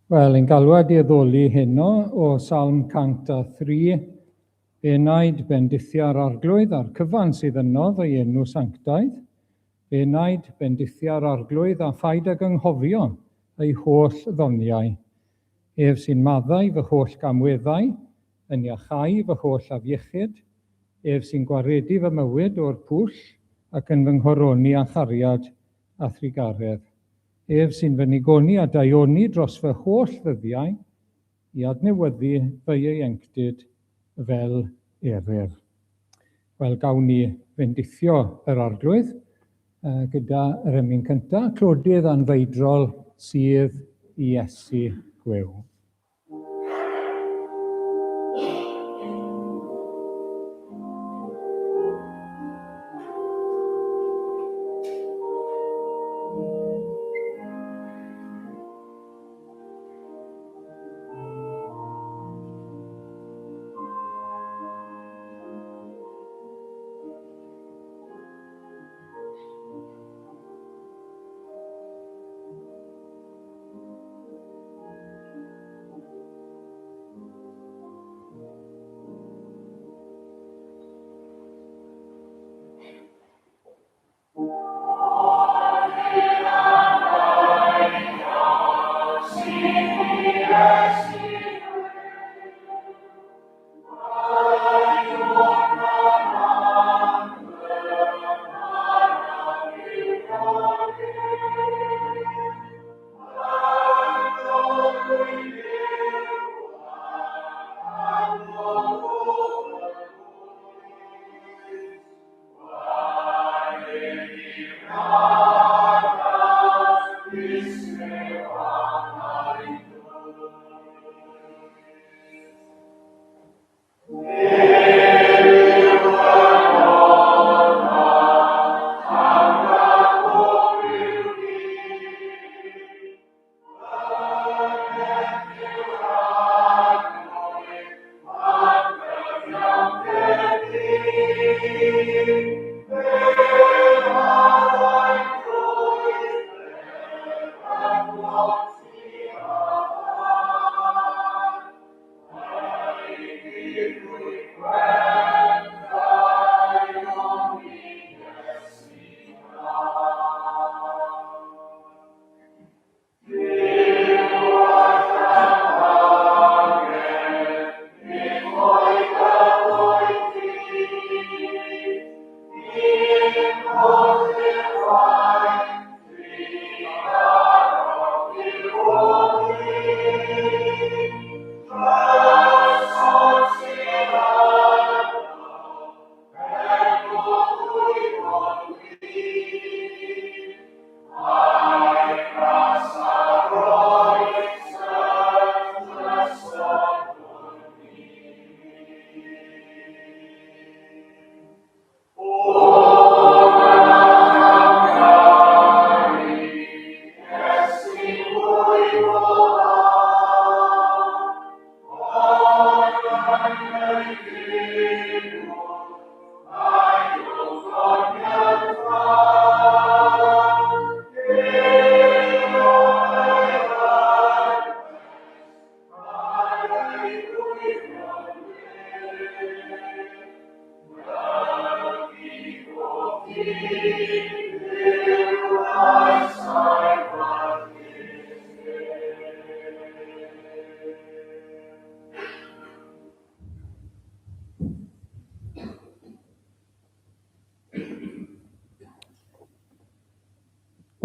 Wel, ein galwad i addoli heno o Salm 103, Enaid bendithia'r Arglwydd a'r cyfan sydd yno ei enw sanctaidd. Enaid bendithia'r Arglwydd a phaid ag anghofio ei holl ddoniau. Ef sy'n maddau fy holl gamweddau, yn iachau fy holl afiechyd, ef sy'n gwaredu fy mywyd o'r pwll ac yn fy nghoroni â chariad a thrugaredd. Ef sy'n fy nigoni a daioni dros fy holl ddyddiau, i adnewyddu fy ieuenctid fel eryr. Wel, gawn ni fendithio yr Arglwydd gyda yr emyn cyntaf, Clodydd anfeidrol sydd i Iesu gwiw.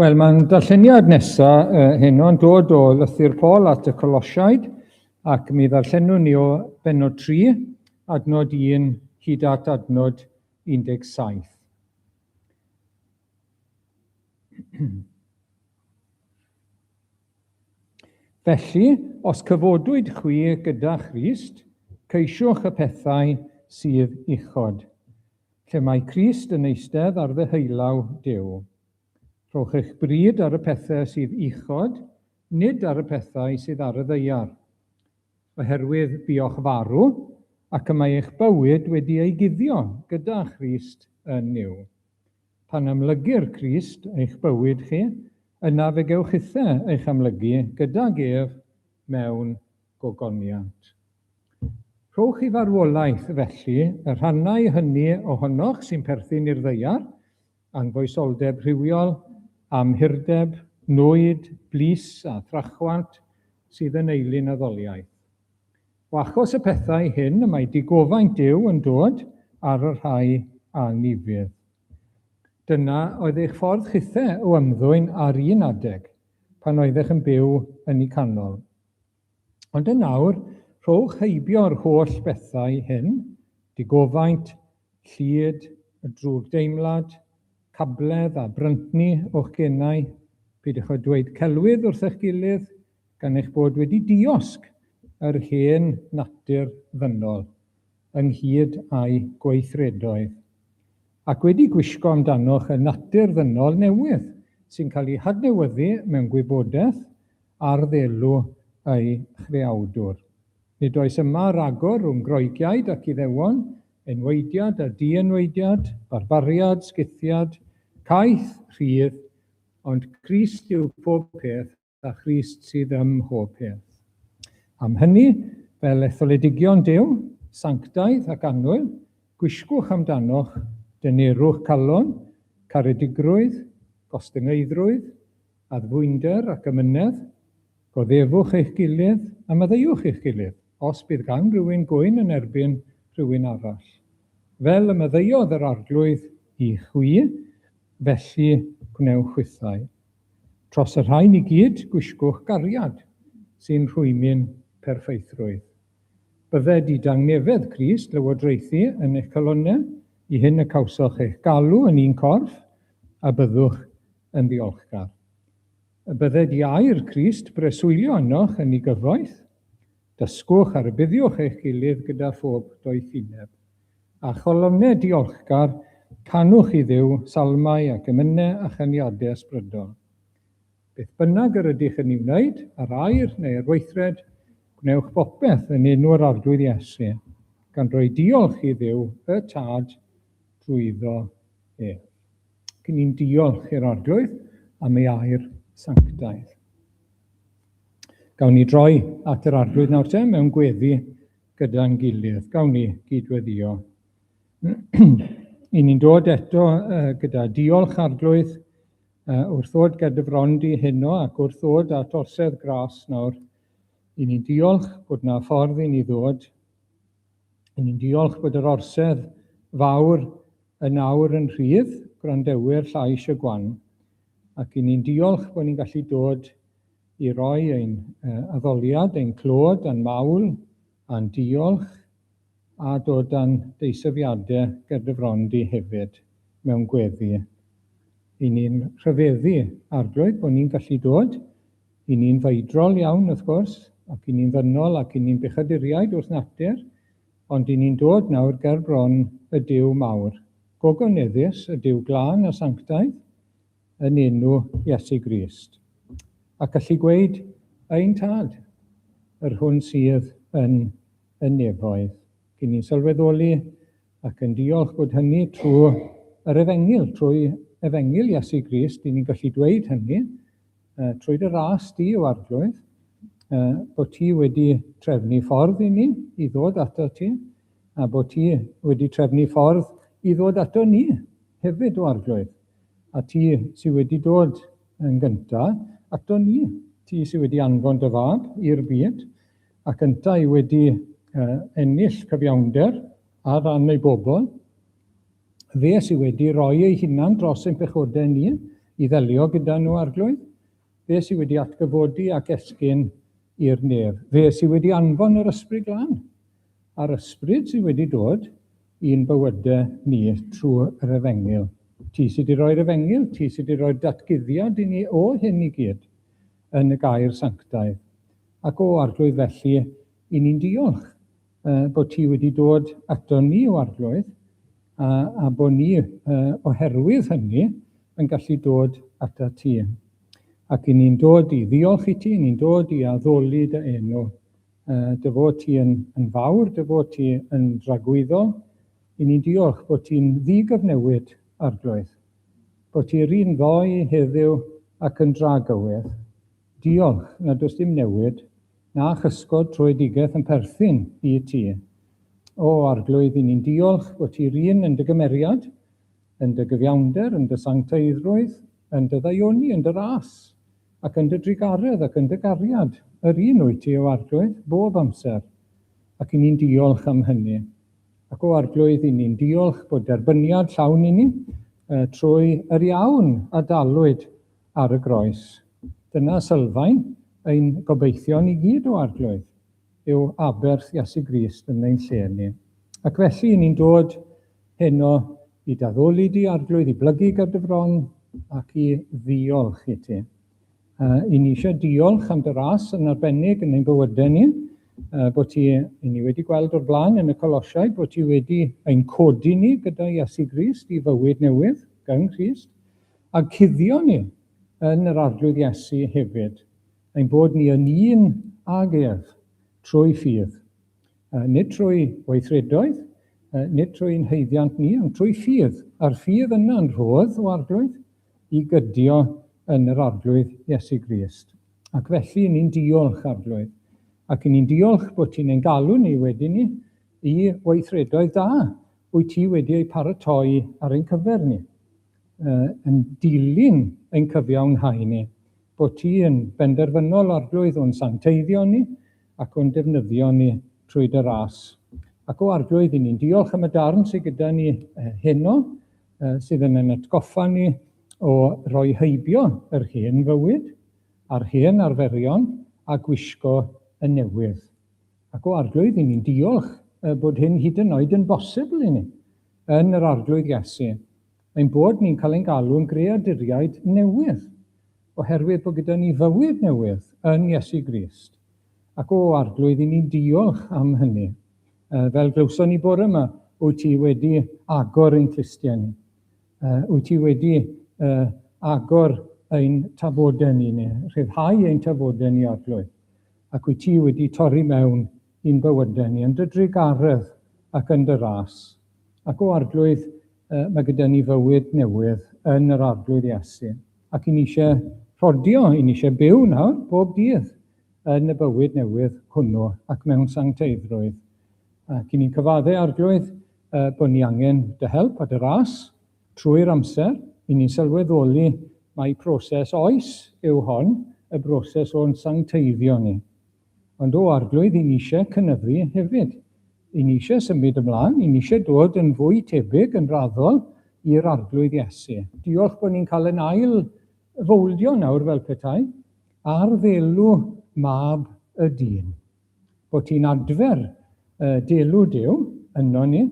Wel, mae'n darlleniad nesaf heno yn dod o lythyr Paul at y Colosiaid, ac mi ddarllenwn ni o benod 3, adnod 1 hyd at adnod 17. Felly, os cyfodwyd chwi gyda Christ, ceisiwch y pethau sydd uchod, lle mae Crist yn eistedd ar ddeheulaw Duw. Rhowch eich bryd ar y pethau sydd uchod, nid ar y pethau sydd ar y ddaear. Oherwydd buoch farw, ac y mae eich bywyd wedi ei guddio gyda Christ yn Nuw. Pan amlygir Crist eich bywyd chi, yna fe gewch chithe eich amlygu gydag ef mewn gogoniant. Rhowch i farwolaeth, felly, y rhannau hynny ohonoch sy'n perthyn i'r ddaear, anfoesoldeb rhywiol, amhurdeb, nwyd, blys a thrachwant sydd yn eilun addoliaeth. O achos y pethau hyn y mae digofaint Duw yn dod ar y rhai anufudd. Dyna oedd eich ffordd chithe o ymddwyn ar un adeg, pan oeddech yn byw yn eu canol. Ond yn awr, rhowch heibio'r holl bethau hyn, digofaint, llid, y drwg deimlad, cabledd a bryntni o'ch genau, peidiwch â dweud celwydd wrth eich gilydd, gan eich bod wedi diosg yr hen natur ddynol, ynghyd â'i gweithredoedd, ac wedi gwisgo amdanoch y natur ddynol newydd, sy'n cael ei hadnewyddu mewn gwybodaeth ar ddelw ei Chreawdwr. Nid oes yma ragor rhwng Groegiaid ac Iddewon, enwaediad a dienwaediad, barbariad, Scythiad, caeth, rhydd, ond Crist yw pob peth a Christ sydd ym mhob peth. Am hynny, fel etholedigion Duw, sanctaidd ac annwyl, gwisgwch amdanoch dynerwch calon, caredigrwydd, gostyngeiddrwydd, addfwynder ac amynedd, goddefwch eich gilydd a maddeuwch eich gilydd, os bydd gan rywun gŵyn yn erbyn rhywun arall. Fel y maddeuodd yr Arglwydd i chwi, felly gwnewch chwithau. Tros y rhain i gyd, gwisgwch gariad, sy'n rhwymyn perffeithrwydd. Bydded i dangnefedd Crist lywodraethu yn eich calonnau, i hyn y cawsoch eich galw yn un corff, a byddwch yn ddiolchgar. Y bydded i air Crist breswylio ynoch yn ei gyfoeth, dysgwch a rhybuddiwch eich gilydd gyda phob doethineb. A cholofnau diolchgar, canwch i Dduw salmau ac emynau a chaniadau ysbrydol. Beth bynnag yr ydych yn ei wneud, ar air neu ar weithred, gwnewch bopeth yn enw'r Arglwydd Iesu, gan roi diolch i Dduw y Tad drwyddo ef. Cyn ni'n diolch i'r Arglwydd am ei air sanctaidd. Gawn ni droi at yr Arglwydd nawr te mewn gweddi gyda'n gilydd. Gawn ni gydweddio. I ni'n dod eto gyda diolch Arglwydd wrth ddod ger dy fron di heno ac wrth ddod at orsedd gras nawr. I ni'n diolch bod na ffordd i ni ddod. I ni'n diolch bod yr orsedd fawr yn awr yn rhydd, gwrandewyr llais y gwan. Ac i ni'n diolch bod ni'n gallu dod i roi ein addoliad, ein clod a'n mawl a'n diolch a dod â'n deisyfiadau ger dy fron di hefyd mewn gweddi. I ni'n rhyfeddu, Arglwydd, bod ni'n gallu dod. I ni'n feidrol iawn, wrth gwrs, ac i ni'n ddynol ac i ni'n bechaduriaid wrth natur, ond i ni'n dod nawr ger bron y Duw mawr, gogoneddus, y Duw glân a sanctaidd, yn enw Iesu Grist. Ac allu gweud, Ein Tad, yr hwn sydd yn y nefoedd. Gyn ni'n sylweddoli ac yn diolch bod hynny trwy yr efengyl, trwy efengyl Iesu Grist, i ni'n gallu dweud hynny, trwy dy ras di o Arglwydd, bod ti wedi trefnu ffordd i ni i ddod ato ti, a bod ti wedi trefnu ffordd i ddod ato ni hefyd o Arglwydd. A ti sydd wedi dod yn gyntaf ato ni, ti sydd wedi anfon dy fab i'r byd, ac yntau wedi ennill cyfiawnder ar ran ei bobl, fe sydd wedi rhoi ei hunan dros ein pechodau ni i ddelio gyda nhw, Arglwydd, fe sydd wedi atgyfodi ac esgyn i'r nef, fe sydd wedi anfon yr Ysbryd Glân, a'r Ysbryd sydd wedi dod i'n bywydau ni trwy'r Efengyl. Ti sydd wedi rhoi'r Efengyl, ti sydd wedi rhoi'r datguddiad i ni o hyn i gyd yn y gair sanctaidd. Ac o Arglwydd felly, i ni'n diolch bod ti wedi dod ato ni o Arglwydd, a, a bod ni oherwydd hynny yn gallu dod ato ti. Ac i ni'n dod i ddiolch i ti, i ni'n dod i addoli dy enw. Dy fod ti yn, yn fawr, dy fod ti yn dragwyddol, i ni'n diolch bod ti'n ddigyfnewid, Arglwydd. Bod ti yr un ddoe, heddiw ac yn dragywydd. Diolch nad oes dim newid na chysgod tröedigaeth yn perthyn i ti. O Arglwydd, i ni'n diolch bod ti'r un yn dy gymeriad, yn dy gyfiawnder, yn dy sancteiddrwydd, yn dy ddaioni, yn dy ras, ac yn dy drugaredd ac yn dy gariad. Yr un wyt ti, o Arglwydd, bob amser. Ac i ni'n diolch am hynny. Ac o Arglwydd, i ni'n diolch bod derbyniad llawn i ni trwy yr iawn a dalwyd ar y groes. Dyna sylfaen ein gobeithion i gyd, o Arglwydd, yw aberth Iesu Grist yn ein lle ni. Ac felly, ni'n dod heno i d'addoli di, Arglwydd, i blygu ger dy fron ac i ddiolch i ti. I ni eisiau diolch am dy ras yn arbennig yn ein bywydau ni, bod ti, i ni wedi gweld o'r blaen yn y Colosiaid, bod ti wedi ein codi ni gyda Iesu Grist i fywyd newydd gan Grist, a cuddio ni yn yr Arglwydd Iesu hefyd, ein bod ni yn un ag ef trwy ffydd. Nid trwy weithredoedd, nid trwy'n haeddiant ni, ond trwy ffydd. A'r ffydd yna'n rhodd o Arglwydd i gydio yn yr Arglwydd Iesu Grist. Ac felly, ni'n diolch, Arglwydd. Ac ni'n diolch bod ti'n ein galw ni wedyn ni i weithredoedd da wyt ti wedi eu paratoi ar ein cyfer ni, yn dilyn ein cyfiawnhau ni, bod ti yn benderfynol, Arglwydd, o'n sancteiddio ni ac o'n defnyddio ni trwy dy ras. Ac o Arglwydd, i ni'n diolch am y darn sydd gyda ni heno, sydd yn ein atgoffa ni o roi heibio yr hen fywyd a'r hen arferion a gwisgo y newydd. Ac o Arglwydd, i ni'n diolch bod hyn hyd yn oed yn bosibl i ni yn yr Arglwydd Iesu, ein bod ni'n cael ein galw yn greaduriaid newydd, oherwydd bod gyda ni fywyd newydd yn Iesu Grist. Ac o Arglwydd, i ni'n diolch am hynny. Fel glywson ni bore yma, wyt ti wedi agor ein clustiau ni. Wyt ti wedi agor ein tafodau ni, neu rhyddhau ein tafodau ni, Arglwydd. Ac wyt ti wedi torri mewn i'n bywydau ni, yn dy drugaredd ac yn dy ras. Ac o Arglwydd, mae gyda ni fywyd newydd yn yr Arglwydd Iesu. Ac i ni eisiau rhodio, i ni eisiau byw nawr, bob dydd, yn y bywyd newydd hwnnw ac mewn sancteiddrwydd. Ac i ni'n cyfadde, Arglwydd, bod ni angen dy help a dy ras trwy'r amser. I ni'n sylweddoli mai proses oes yw hon, y broses o'n sancteiddio ni. Ond o Arglwydd, i ni eisiau cynyddu hefyd. I ni eisiau symud ymlaen, i ni eisiau dod yn fwy tebyg yn raddol i'r Arglwydd Iesu. Diolch bod ni'n cael yn ail fowldio nawr fel petai, ar ddelw mab y dyn. Bod ti'n adfer delw Duw yno ni,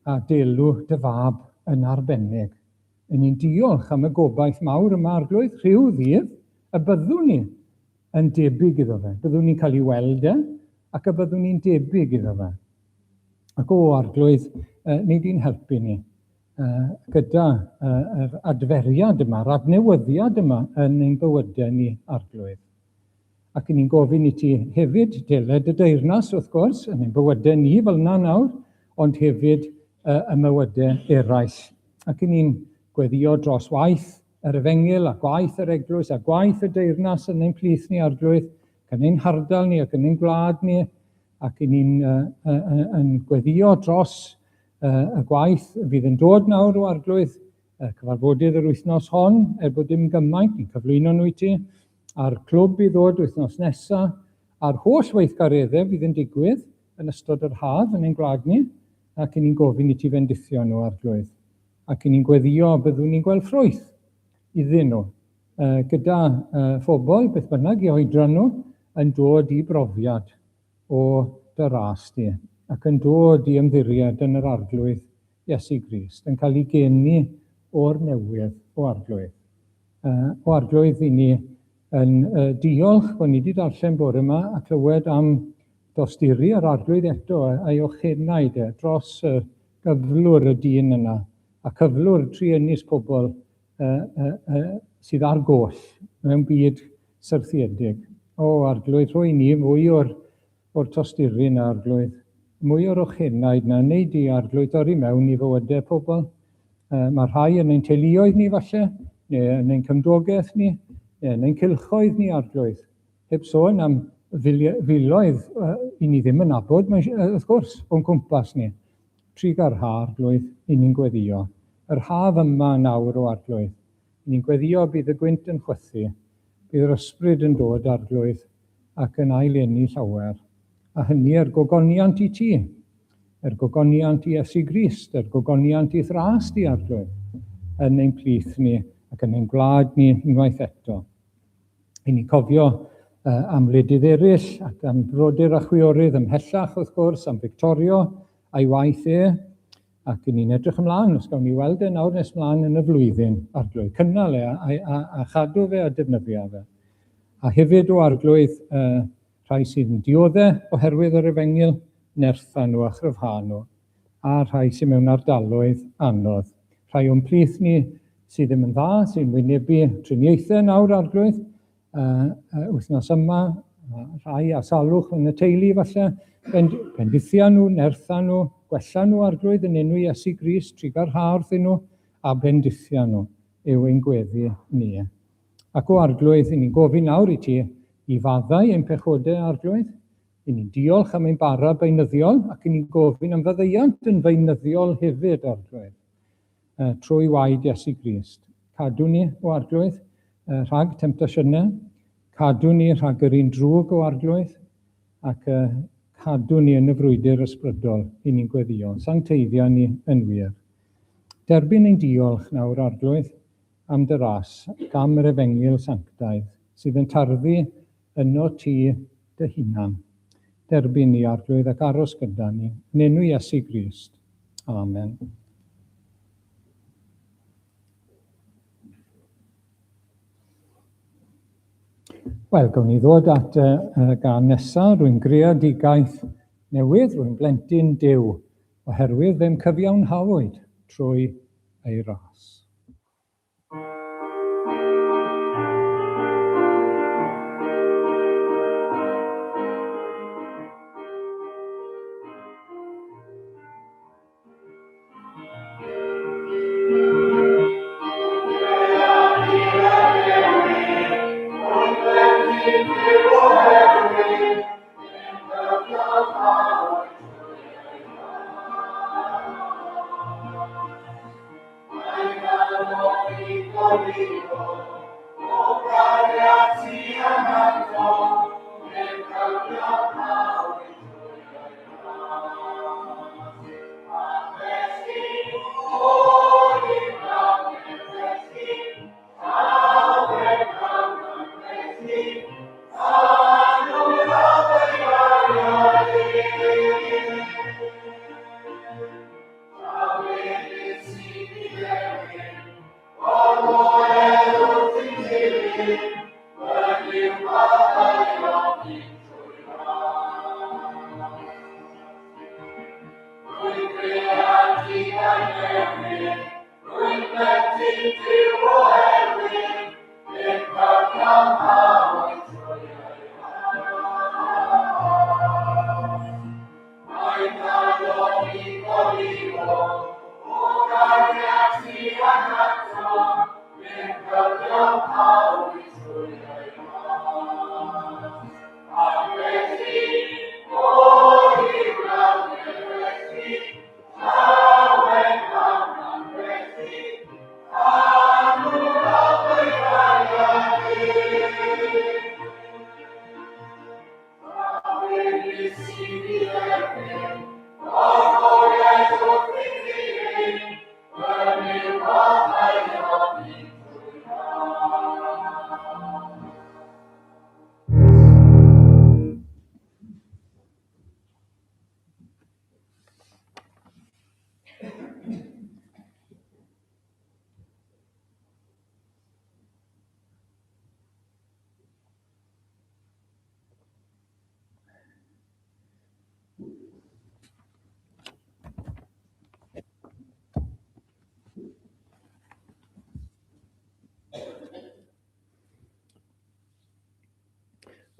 a delw dy fab yn arbennig. Y ni'n diolch am y gobaith mawr yma, Arglwydd, rhyw ddydd y byddwn ni yn debyg iddo fe. Byddwn ni'n cael ei weld e, ac y byddwn ni'n debyg iddo fe. Ac o, Arglwydd, nei di'n helpu ni gyda yr adferiad yma, yr adnewyddiad yma yn ein bywydau ni, Arglwydd. Ac ni'n gofyn i ti hefyd, deled y deyrnas, wrth gwrs, yn ein bywydau ni fel yna nawr, ond hefyd y mywydau eraill. Ac ni'n gweddio dros waith yr efengyl a gwaith yr eglwys a gwaith y deyrnas yn ein plith ni, Arglwydd, ac yn ein hardal ni ac yn ein gwlad ni, ac i ni'n yn gweddio dros y gwaith fydd yn dod nawr o Arglwydd, y cyfarfodydd yr wythnos hon, er bod dim gymaint, ni'n cyflwyno nhw i ti, a'r clwb i ddod wythnos nesaf, a'r holl weithgareddau fydd yn digwydd yn ystod yr haf yn ein gwlad ni, ac i ni'n gofyn i ti fendithio nhw, Arglwydd. Ac i ni'n gweddio byddwn ni'n gweld ffrwyth iddyn nhw, gyda phobl, beth bynnag i oedran nhw, yn dod i brofiad o dy ras di, ac yn dod i ymddiried yn yr Arglwydd Iesu Grist, yn cael ei geni o'r newydd o Arglwydd. O Arglwydd, i ni yn diolch bod ni wedi darllen bore yma a clywed am dosturi yr Arglwydd eto a'i ochenaid e dros y gyflwr y dyn yna, a cyflwr truenus pobl sydd ar goll mewn byd syrthiedig. O, Arglwydd, rhoi ni fwy o'r, or tosturi yna, Arglwydd. Mwy o'r ochenaid na, neu di, Arglwydd, dorri mewn i fywydau pobl. Mae rhai yn ein teuluoedd ni, falle, neu yn ein cymdogaeth ni, neu yn ein cylchoedd ni, Arglwydd. Heb sôn am filoedd i ni ddim yn nabod, mae, wrth gwrs, o'n cwmpas ni. Trugarha, Arglwydd, i ni'n gweddio. Yr haf yma nawr o Arglwydd. I ni'n gweddio bydd y gwynt yn chwythu, bydd yr ysbryd yn dod, Arglwydd, ac yn aileni llawer. A hynny er gogoniant i ti, er gogoniant i Iesu Grist, er gogoniant i'th ras di, Arglwydd, yn ein plith ni ac yn ein gwlad ni unwaith eto. I ni cofio am wledydd eraill ac am brodyr a chwiorydd ymhellach, wrth gwrs, am Victorio a'i waith e, ac i ni'n edrych ymlaen, os gawn ni weld e nawr nes mlaen yn y flwyddyn, Arglwydd, cynnal e a, a, a, a chadw fe a defnyddio fe. A hefyd o Arglwydd, rhai sydd yn diodde oherwydd yr efengyl, nertha nhw a chryfha nhw, a rhai sydd mewn ardaloedd anodd. Rhai o'n plith ni sydd ddim yn dda, sy'n wynebu triniaethau nawr, Arglwydd, wythnos yma, rhai a salwch yn y teulu falle, bendithia nhw, nertha nhw, gwella nhw, Arglwydd, yn enw Iesu Grist, trugarha wrthyn nhw, a bendithia nhw yw ein gweddi ni. Ac o Arglwydd, i ni'n gofyn nawr i ti i faddau ein pechodau, Arglwydd. I ni'n diolch am ein bara beunyddiol ac i ni'n gofyn am faddeuant yn feunyddiol hefyd, Arglwydd, trwy waed Iesu Grist. Cadw ni, o Arglwydd, rhag temtasiynau, cadw ni rhag yr un drwg, o Arglwydd, ac cadw ni yn y frwydr ysbrydol i ni'n gweddio. Sancteiddia ni yn wir. Derbyn ein diolch nawr, Arglwydd, am dy ras ac am yr efengyl sanctaidd sydd yn tarddu yno ti dy hunan. Derbyn ni, Arglwydd, ac aros gyda ni, yn enw Iesu Grist. Amen. Wel, gawn ni ddod at y gân nesaf. Rwy'n greadigaeth newydd, rwy'n blentyn Duw, oherwydd fe'm cyfiawnhawyd trwy ei ras.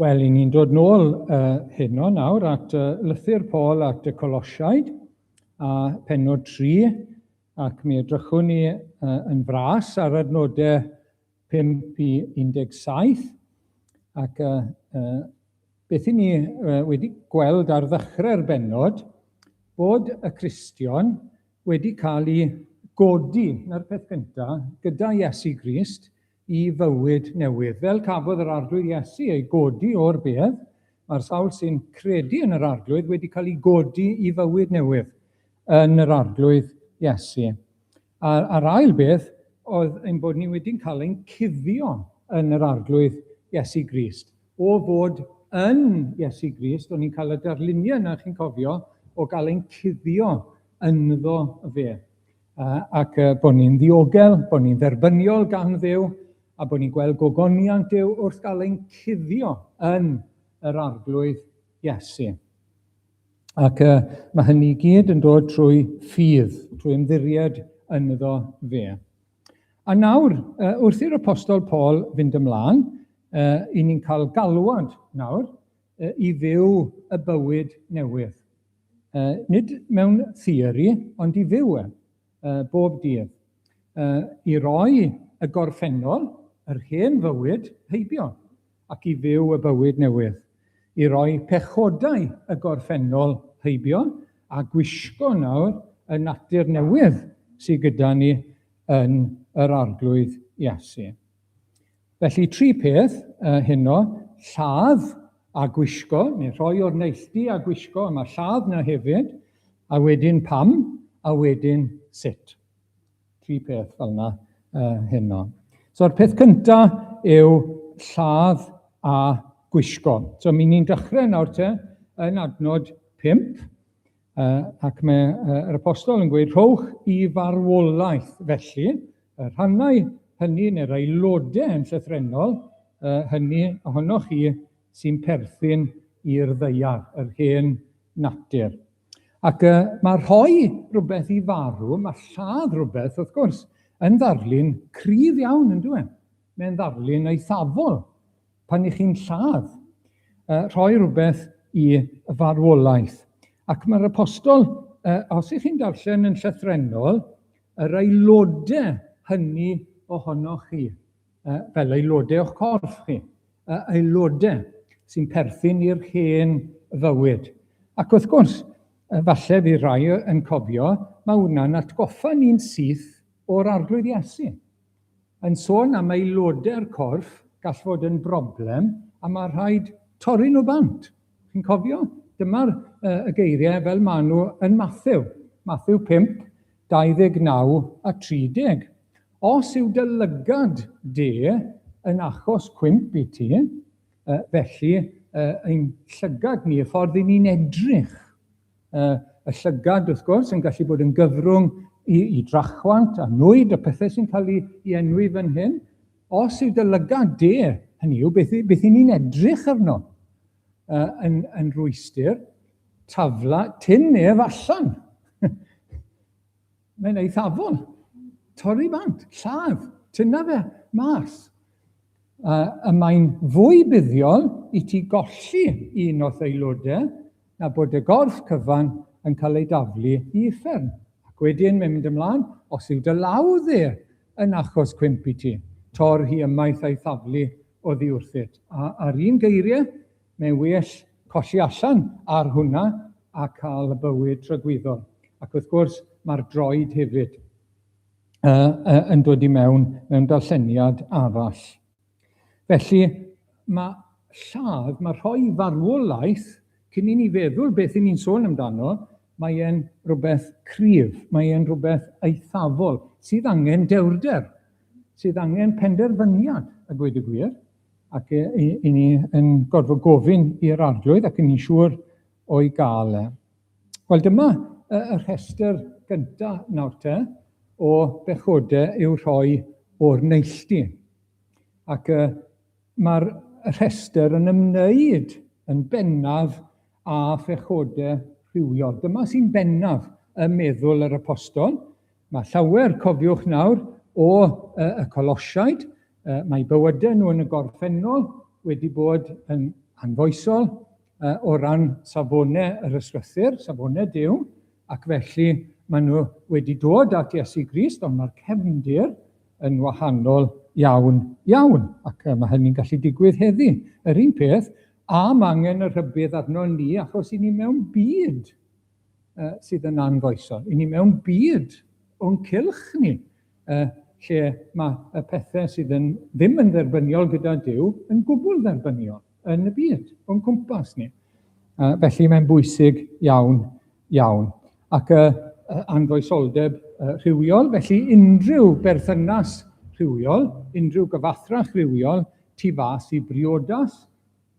Wel, i ni'n dod nôl heno nawr at lythyr Paul at y Colosiaid a pennod 3, ac mi edrychwn ni yn fras ar adnodau 5 i 17. Ac beth i ni wedi gweld ar ddechrau'r bennod, bod y Cristion wedi cael ei godi, na'r peth gyntaf, gyda Iesu Grist i fywyd newydd. Fel cafodd yr Arglwydd Iesu ei godi o'r bedd, mae'r sawl sy'n credu yn yr Arglwydd wedi cael ei godi i fywyd newydd yn yr Arglwydd Iesu. A'r ail beth oedd ein bod ni wedi'n cael ein cuddio yn yr Arglwydd Iesu Grist. O fod yn Iesu Grist, o'n i'n cael y darluniau yna, chi'n cofio, o gael ein cuddio ynddo fe. Ac bod ni'n ddiogel, bod ni'n dderbyniol gan Dduw, a bod ni'n gweld gogoniant Duw wrth gael ein cuddio yn yr Arglwydd Iesu. Ac mae hynny i gyd yn dod trwy ffydd, trwy ymddiried ynddo fe. A nawr, wrth i'r Apostol Paul fynd ymlaen, i ni'n cael galwad nawr i fyw y bywyd newydd. Nid mewn theori, ond i fyw e, bob dydd. I roi y gorffennol, yr hen fywyd, heibio, ac i fyw y bywyd newydd. I roi pechodau y gorffennol heibio, a gwisgo nawr y natur newydd sydd gyda ni yn yr Arglwydd Iesu. Felly, tri peth heno, lladd a gwisgo, neu rhoi o'r neilltu a gwisgo, a mae lladd na hefyd, a wedyn pam, a wedyn sut. Tri peth fel yna heno. So'r peth cyntaf yw lladd a gwisgo. So mi ni'n dechrau nawr te yn adnod 5, ac mae yr apostol yn gweud, rhowch i farwolaeth felly, y rhannau hynny neu'r aelodau yn llythrennol, hynny ohonoch chi sy'n perthyn i'r ddaear, yr hen natur. Ac mae rhoi rhywbeth i farw, mae lladd rhywbeth, wrth gwrs, yn ddarlun cryf iawn, yn dwi? Mae'n ddarlun eithafol pan i chi'n lladd, rhoi rhywbeth i farwolaeth. Ac mae'r apostol, os ych chi'n darllen yn llythrennol, yr aelodau hynny ohonoch chi, fel aelodau o'ch corff chi, aelodau sy'n perthyn i'r hen fywyd. Ac wrth gwrs, falle fydd rhai yn cofio, mae hwnna'n atgoffa ni'n syth o'r Arglwydd Iesu. Yn sôn am aelodau'r corff, gall fod yn broblem, a mae rhaid torri nhw bant. Chi'n cofio? Dyma'r y geiriau fel maen nhw yn Mathew. Mathew 5, 29 a 30. Os yw dy lygad de yn achos cwymp i ti, felly ein llygad ni, y ffordd i ni'n edrych, y llygad, wrth gwrs, yn gallu bod yn gyfrwng i drachwant a nwyd a pethau sy'n cael ei enwi fan hyn. Os yw dy lygad de, hynny yw, beth i ni'n edrych arno yn rwystr, tafla, tyn ef allan. Mae'n eithafol. Torri bant, lladd, tynna fe mas. Y mae'n fwy buddiol i ti golli un o'th aelodau na bod y gorff cyfan yn cael ei daflu i uffern. Ac wedyn mae'n mynd ymlaen, os yw dy law dde yn achos cwymp i ti, tor hi ymaith a'i thaflu oddi wrthyt. A ar un geiriau, mae'n well colli allan ar hwnna a cael y bywyd tragwyddol. Ac wrth gwrs, mae'r droed hefyd yn dod i mewn mewn darlleniad arall. Felly, mae lladd, mae rhoi farwolaeth, cyn i ni feddwl beth i ni'n sôn amdano, mae e'n rhywbeth cryf, mae e'n rhywbeth eithafol, sydd angen dewrder, sydd angen penderfyniad, a gweud y gwir, ac i, i ni yn gorfod gofyn i'r Arglwydd ac i ni'n siŵr o'i gael e. Wel, dyma y rhestr gyntaf nawr te o bechodau i'w rhoi o'r neilltu. Ac mae'r rhestr yn ymwneud yn bennaf â phechodau rhywiol. Dyma sy'n bennaf ym meddwl yr apostol. Mae llawer, cofiwch nawr, o y Colosiaid, mae bywydau nhw yn y gorffennol wedi bod yn anfoesol o ran safonau yr Ysgrythur, safonau Duw, ac felly maen nhw wedi dod at Iesu Grist, ond mae'r cefndir yn wahanol iawn, iawn. Ac mae hynny'n gallu digwydd heddi. Yr un peth, a mae angen y rhybudd arno ni achos i ni mewn byd sydd yn anfoesol. I ni mewn byd o'n cylch ni, lle mae y pethau sydd yn, ddim yn dderbyniol gyda Duw yn gwbl dderbyniol yn y byd o'n cwmpas ni. Felly mae'n bwysig iawn, iawn. Ac anfoesoldeb rhywiol, felly unrhyw berthynas rhywiol, unrhyw gyfathrach rhywiol tu fas i briodas,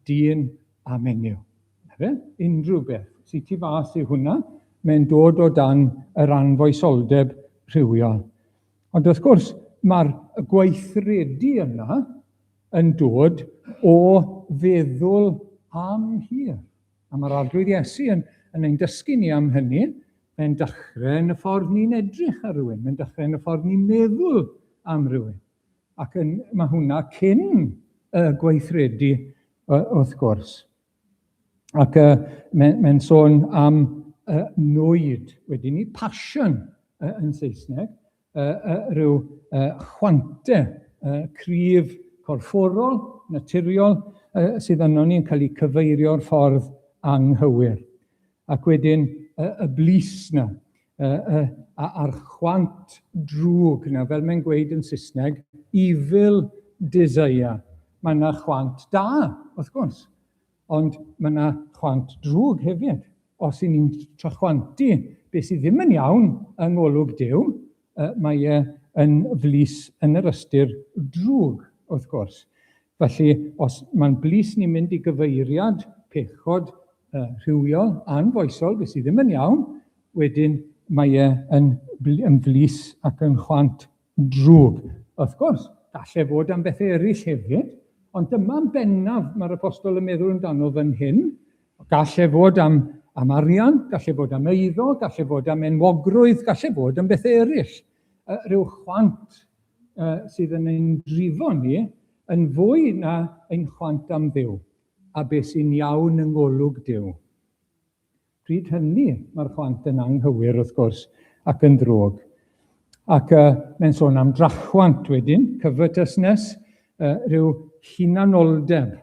dyn a menyw. Na fe? Unrhyw beth sydd tu fas i hwnna, mae'n dod o dan yr anfoesoldeb rhywiol. Ond wrth gwrs, mae'r gweithredu yna yn dod o feddwl am hir. A mae'r Arglwydd Iesu yn, yn ein dysgu ni am hynny. Mae'n dechrau yn y ffordd ni'n edrych ar rhywun. Mae'n dechrau yn y ffordd ni'n meddwl am rhywun. Ac yn, mae hwnna cyn y gweithredu, wrth gwrs. Ac mae'n mae sôn am nwyd, wedyn ni, passion yn Saesneg, rhyw chwante cryf corfforol, naturiol, sydd yno ni'n cael eu cyfeirio'r ffordd anghywir. Ac wedyn y blys na, a'r chwant drwg na, fel mae'n gweud yn Saesneg, evil desire. Mae yna chwant da, wrth gwrs, ond mae yna chwant drwg hefyd. Os y'n ni'n trachwantu beth sydd ddim yn iawn yng ngolwg Duw, mae e yn flys yn yr ystyr drwg, wrth gwrs. Felly, os mae'n blys ni'n mynd i gyfeiriad pechod rhywiol, anfoesol, beth sydd ddim yn iawn, wedyn mae e yn, yn flys ac yn chwant drwg. Wrth gwrs, gall e fod am bethau eraill hefyd, ond dyma'n bennaf mae'r apostol yn meddwl amdano fan hyn. Gall e fod am, am arian, gall e fod am eiddo, gall e fod am enwogrwydd, gall e fod am bethau eraill. Rhyw chwant sydd yn ein drifo ni yn fwy na ein chwant am Dduw a beth sy'n iawn yng ngolwg Duw. Pryd hynny, mae'r chwant yn anghywir, wrth gwrs, ac yn ddrwg. Ac mae'n sôn am drachwant wedyn, covetousness, rhyw hunanoldeb,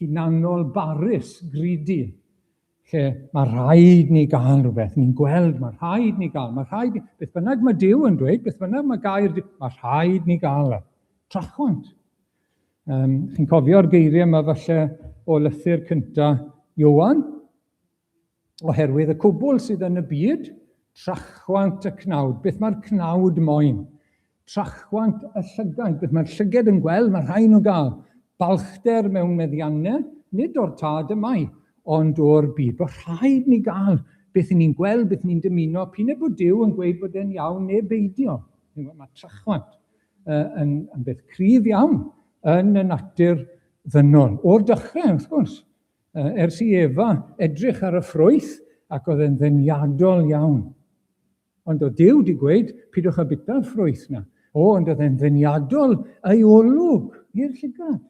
hunanol barus, greedy, lle mae rhaid ni gael rhywbeth, ni'n gweld, mae rhaid ni gael, mae rhaid, beth bynnag mae Duw yn dweud, beth bynnag mae gair Duw, mae rhaid ni gael e. Trachwant. Chi'n cofio'r geiriau yma falle o lythyr cynta Ioan? Oherwydd y cwbl sydd yn y byd, trachwant y cnawd. Beth mae'r cnawd moyn? Trachwant y llygaid. Beth mae'r llyged yn gweld, mae rhai nhw gael. Balchder mewn meddiannau, nid o'r tad y mae, ond o'r byd. Bod rhaid ni gael beth ni'n gweld, beth ni'n dymuno, p'un ai bod Duw yn gweud bod e'n iawn neu beidio. Mae trachwant yn, yn beth cryf iawn yn y natur ddynol. O'r dechrau, wrth gwrs, ers i Efa edrych ar y ffrwyth ac oedd e'n ddeniadol iawn. Ond oedd Duw wedi gweud, pidwch â bwyta'r ffrwyth na. O, ond oedd e'n ddeniadol ei olwg i'r llygad.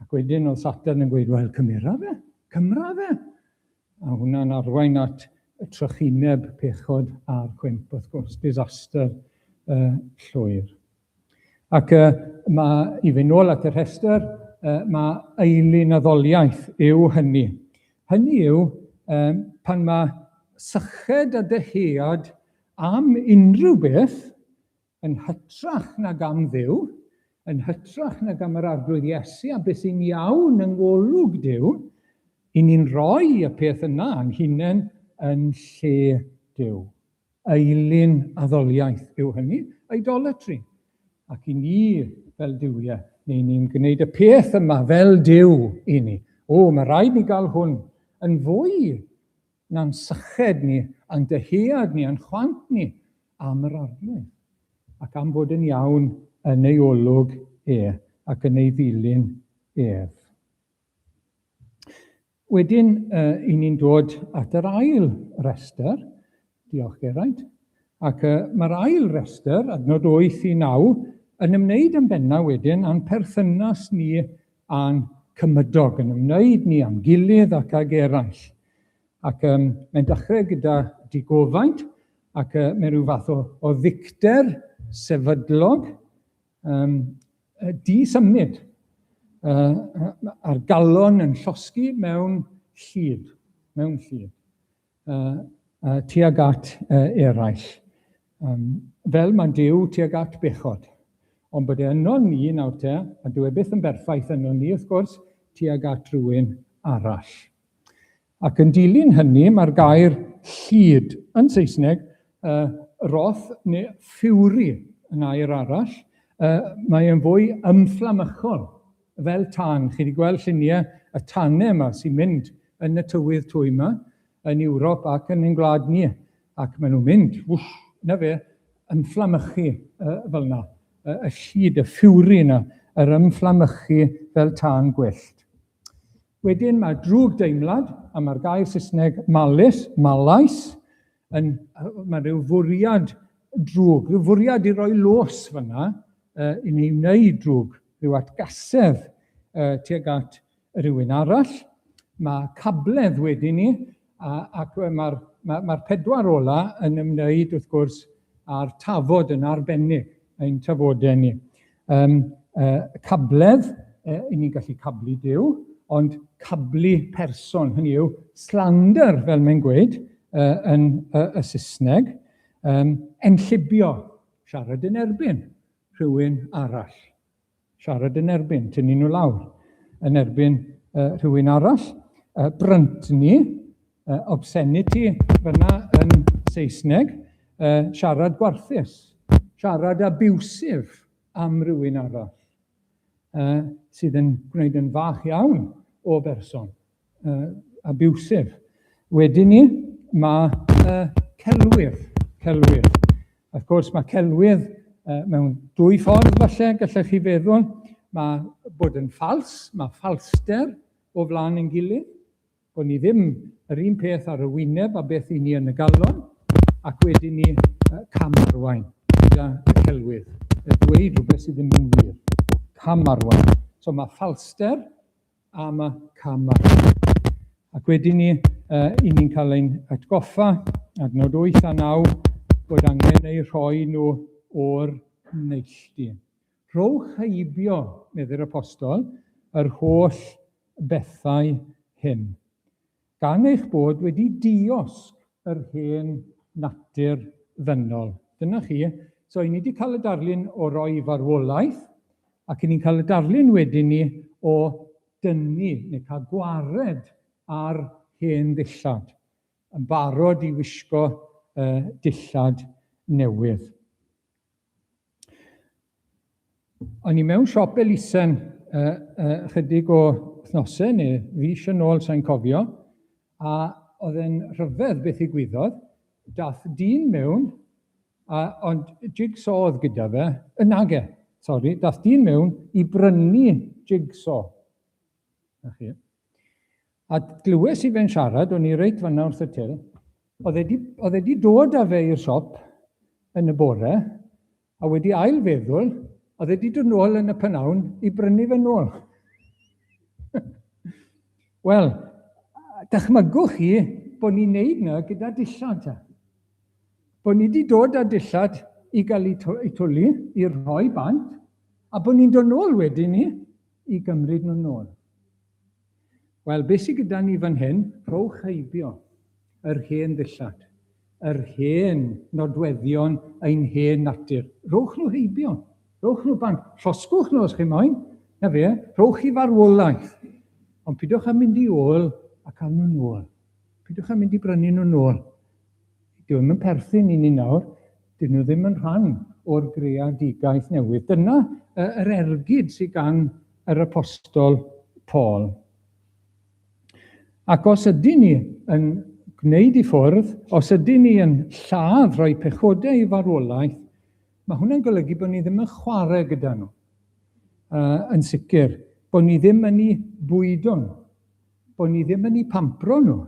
Ac wedyn oedd Satan yn gweud, wel, cymera fe, cymra fe. A hwnna'n arwain at y trychineb pechod a'r cwymp, wrth gwrs, disaster llwyr. Ac mae, i fynd nôl at y rhestr, mae eilunaddoliaeth yw hynny. Hynny yw, um, pan mae syched a dyhead am unrhyw beth, Yn hytrach nag am Dduw, yn hytrach nag am yr Arglwydd Iesu a beth sy'n iawn yng ngolwg Duw, i ni'n rhoi y peth yna a'n hunain yn lle Duw. Eilun addoliaeth yw hynny, idolatry. Ac i ni fel duwiau, neu ni'n gwneud y peth yma fel Duw i ni. O, mae rhaid ni gael hwn yn fwy na'n syched ni, a'n dyhead ni, a'n chwant ni am yr Arglwydd, ac am fod yn iawn yn ei olwg e, ac yn ei ddilyn ef. Wedyn, uh, i ni'n dod at yr ail restr, diolch Geraint, ac uh, mae'r ail restr, adnod 8 i 9, yn ymwneud yn bennaf wedyn â'n perthynas ni a'n cymydog, yn ymwneud ni â'n gilydd ac ag eraill. Ac um, mae'n dechrau gyda digofaint, ac uh, mae rhyw fath o, o ddicter sefydlog, um, di-symud, a'r galon yn llosgi mewn llid, mewn llid, tuag at eraill. Um, fel mae'n Duw tuag at bechod. Ond bod e yno ni nawr te, a dyw e byth yn berffaith yno ni wrth gwrs, tuag at rhywun arall. Ac yn dilyn hynny, mae'r gair llid yn Saesneg, uh, wrath neu fury yn air arall, uh, mae e'n fwy ymfflamychol, fel tân. Chi wedi gweld lluniau y tanau yma sy'n mynd yn y tywydd twy yma, yn Ewrop ac yn ein gwlad ni. Ac maen nhw'n mynd, wwsh, na fe, ymfflamychu uh, fel yna. Y, y llid, y fury yna, yr ymfflamychu fel tân gwyllt. Wedyn mae drwg deimlad, a mae'r gair Saesneg malice, malais, yn, mae rhyw fwriad drwg, rhyw fwriad i roi los fyna, uh, i ni wneud drwg, rhyw atgasedd uh, tuag at rhywun arall. Mae cabledd wedyn ni, a, ac mae'r mae, mae pedwar ola yn ymwneud wrth gwrs â'r tafod yn arbennig, ein tafodau ni. Um, uh, cabledd, uh, i ni'n gallu cablu Duw, ond cablu person, hynny yw slander, fel mae'n gweud, uh, yn uh, y Saesneg, um, enllibio, siarad yn erbyn rhywun arall. Siarad yn erbyn, tynnu nhw lawr, yn erbyn uh, rhywun arall. Uh, bryntni, uh, obscenity fyna yn Saesneg, uh, siarad gwarthus, siarad abusive am rhywun arall, uh, sydd yn gwneud yn fach iawn o berson. uh, abusive. Wedyn ni, mae uh, celwydd. Celwydd. Of course, mae celwydd uh, mewn dwy ffordd falle, gallech chi feddwl. Mae bod yn ffals, mae ffalster o flaen ein gilydd, bod ni ddim yr un peth ar y wyneb a beth i ni yn y galon, ac wedyn ni uh, cam arwain gyda y celwydd, y dweud rhywbeth sydd ddim yn wir. Cam arwain. So mae ffalster am y camau. Ac wedyn ni, uh, i ni'n cael ein atgoffa, adnod 8 a 9, bod angen eu rhoi nhw o'r neilltu. Rhowch heibio, meddir apostol, yr holl bethau hyn. Gan eich bod wedi diosg yr hen natur ddynol. Dyna chi. So, i ni wedi cael y darlun o roi farwolaeth, ac i ni'n cael y darlun wedyn ni o dynnu neu cael gwared ar hen ddillad, yn barod i wisgo uh, dillad newydd. O'n i mewn siop elusen uh, uh, chydig o wythnosau neu fis yn ôl, sa'n cofio, a oedd e'n rhyfedd beth ddigwyddodd. Dath dyn mewn, a, ond jigsaw oedd gyda fe, y nage, sori, dath dyn mewn i brynu jigsaw. Na chi. A glywes i fe'n siarad, o'n i reit fanna wrth y til, oedd e di, oedd e di dod â fe i'r siop yn y bore, a wedi ail feddwl, oedd e di dod nôl yn y pynawn i brynu fe nôl. Wel, dychmygwch chi bod ni'n neud na gyda dillad ta. Bod ni wedi dod â dillad i gael eu twlu, i rhoi bant, a bod ni'n dod nôl wedyn ni i gymryd nhw nôl. Wel, beth sydd gyda ni fan hyn? Rhowch heibio yr hen ddillad, yr hen nodweddion ein hen natur. Rhowch nhw heibio, rhowch nhw bant, llosgwch nhw os chi moyn, na fe, rhowch i farwolaeth. Ond pidwch â mynd i ôl a cael nhw nôl. Pidwch â mynd i brynu nhw nôl. Dyw ddim yn perthyn i ni nawr, dyn nhw ddim yn rhan o'r greadigaeth newydd. Dyna yr ergyd sydd gan yr apostol Paul. Ac os ydyn ni yn gwneud i ffwrdd, os ydyn ni yn lladd rhoi pechodau i farwolaeth, mae hwnna'n golygu bod ni ddim yn chwarae gyda nhw. Uh, yn sicr, bod ni ddim yn ei bwydo nhw, bod ni ddim yn ei pampro nhw,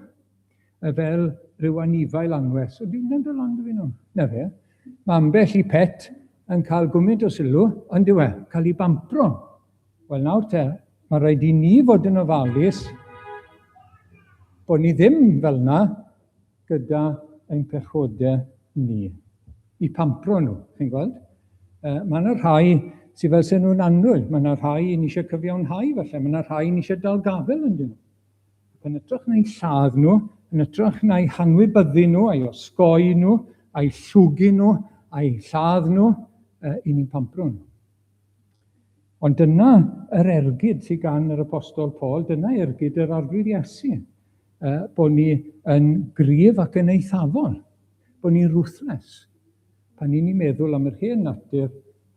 fel rhyw anifail anwes. Ydy hwnna'n dod lan 'da fi nhw? Na fe. Mae ambell i pet yn cael gwmynt o sylw, ond yw e, cael ei bampro. Wel nawr te, mae rhaid i ni fod yn ofalus bod ni ddim fel yna gyda ein pechodau ni. I pampro nhw, chi'n gweld? Mae yna rhai sydd fel sy'n nhw'n annwyl, mae yna rhai ni eisiau cyfiawnhau falle, mae yna rhai ni eisiau dal gafel ynddyn nhw. Ac yn ytrach na'i lladd nhw, yn ytrach na'i hanwybyddu nhw, a'i osgoi nhw, a'i llwgu nhw, a'i lladd nhw, i ni'n pampro nhw. Ond dyna yr ergyd sydd gan yr Apostol Paul, dyna ergyd yr Arglwydd Iesu, bod ni yn gryf ac yn eithafol, bod ni'n ruthless. Pan ni'n ni'n meddwl am yr hen natur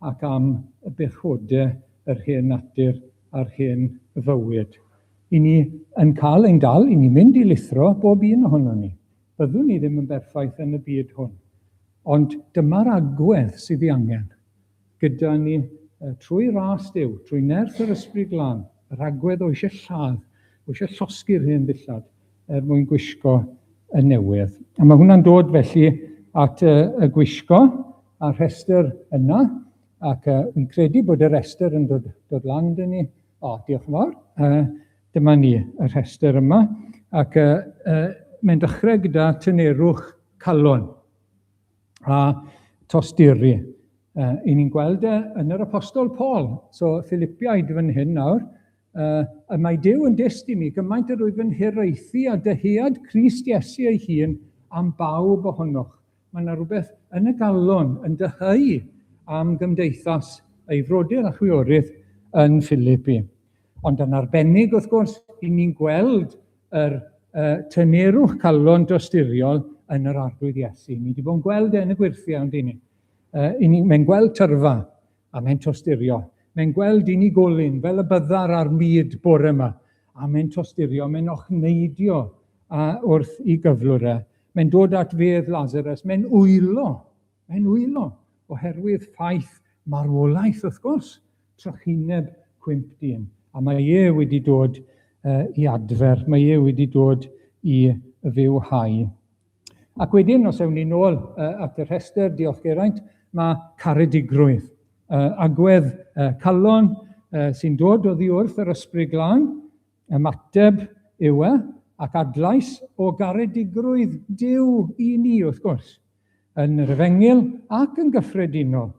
ac am y bechodau yr hen natur a'r hen fywyd. I ni yn cael ein dal, i ni'n mynd i lithro bob un ohono ni. Byddwn ni ddim yn berffaith yn y byd hwn. Ond dyma'r agwedd sydd ei angen gyda ni trwy ras Duw, trwy nerth yr Ysbryd Glân, yr agwedd o eisiau lladd, o eisiau llosgi'r hen ddillad er mwyn gwisgo y newydd. A mae hwnna'n dod felly at y, y gwisgo a'r rhestr yna, ac uh, fi'n credu bod y rhestr yn dod, dod lan dyn ni. O, diolch yn fawr. Dyma ni, y rhestr yma. Ac uh, uh, mae'n dechrau gyda tynerwch calon a tosturi. I ni'n gweld e yn yr Apostol Paul. So, Philippiaid fan hyn nawr, y mae Duw yn dyst i mi gymaint yr wyf yn hiraethu a dyhead Crist Iesu ei hun am bawb ohonoch. Mae yna rhywbeth yn y galon yn dyheu am gymdeithas ei frodyr a chwiorydd yn Philippi. Ond yn arbennig, wrth gwrs, i ni'n gweld yr tynerwch calon dosturiol yn yr Arglwydd Iesu. Ni wedi bod yn gweld e yn y gwyrthiau, ond ni. Ni mae'n gweld tyrfa a mae'n tosturio. Mae'n gweld unigolyn fel y byddar ar myd bore yma a mae'n tosturio, mae'n ochneidio a wrth i gyflwr e. Mae'n dod at fedd Lazarus, mae'n wylo, mae'n wylo oherwydd ffaith marwolaeth wrth gwrs, trychineb cwymp dyn. A mae e wedi dod i adfer, mae e wedi dod i fywhau. Ac wedyn, os ewn ni nôl at y rhestr, diolch Geraint, mae caredigrwydd. Agwedd calon sy'n dod oddi wrth yr Ysbryd Glân, ymateb yw e, ac adlais o garedigrwydd Duw i ni, wrth gwrs, yn yr Efengyl ac yn gyffredinol.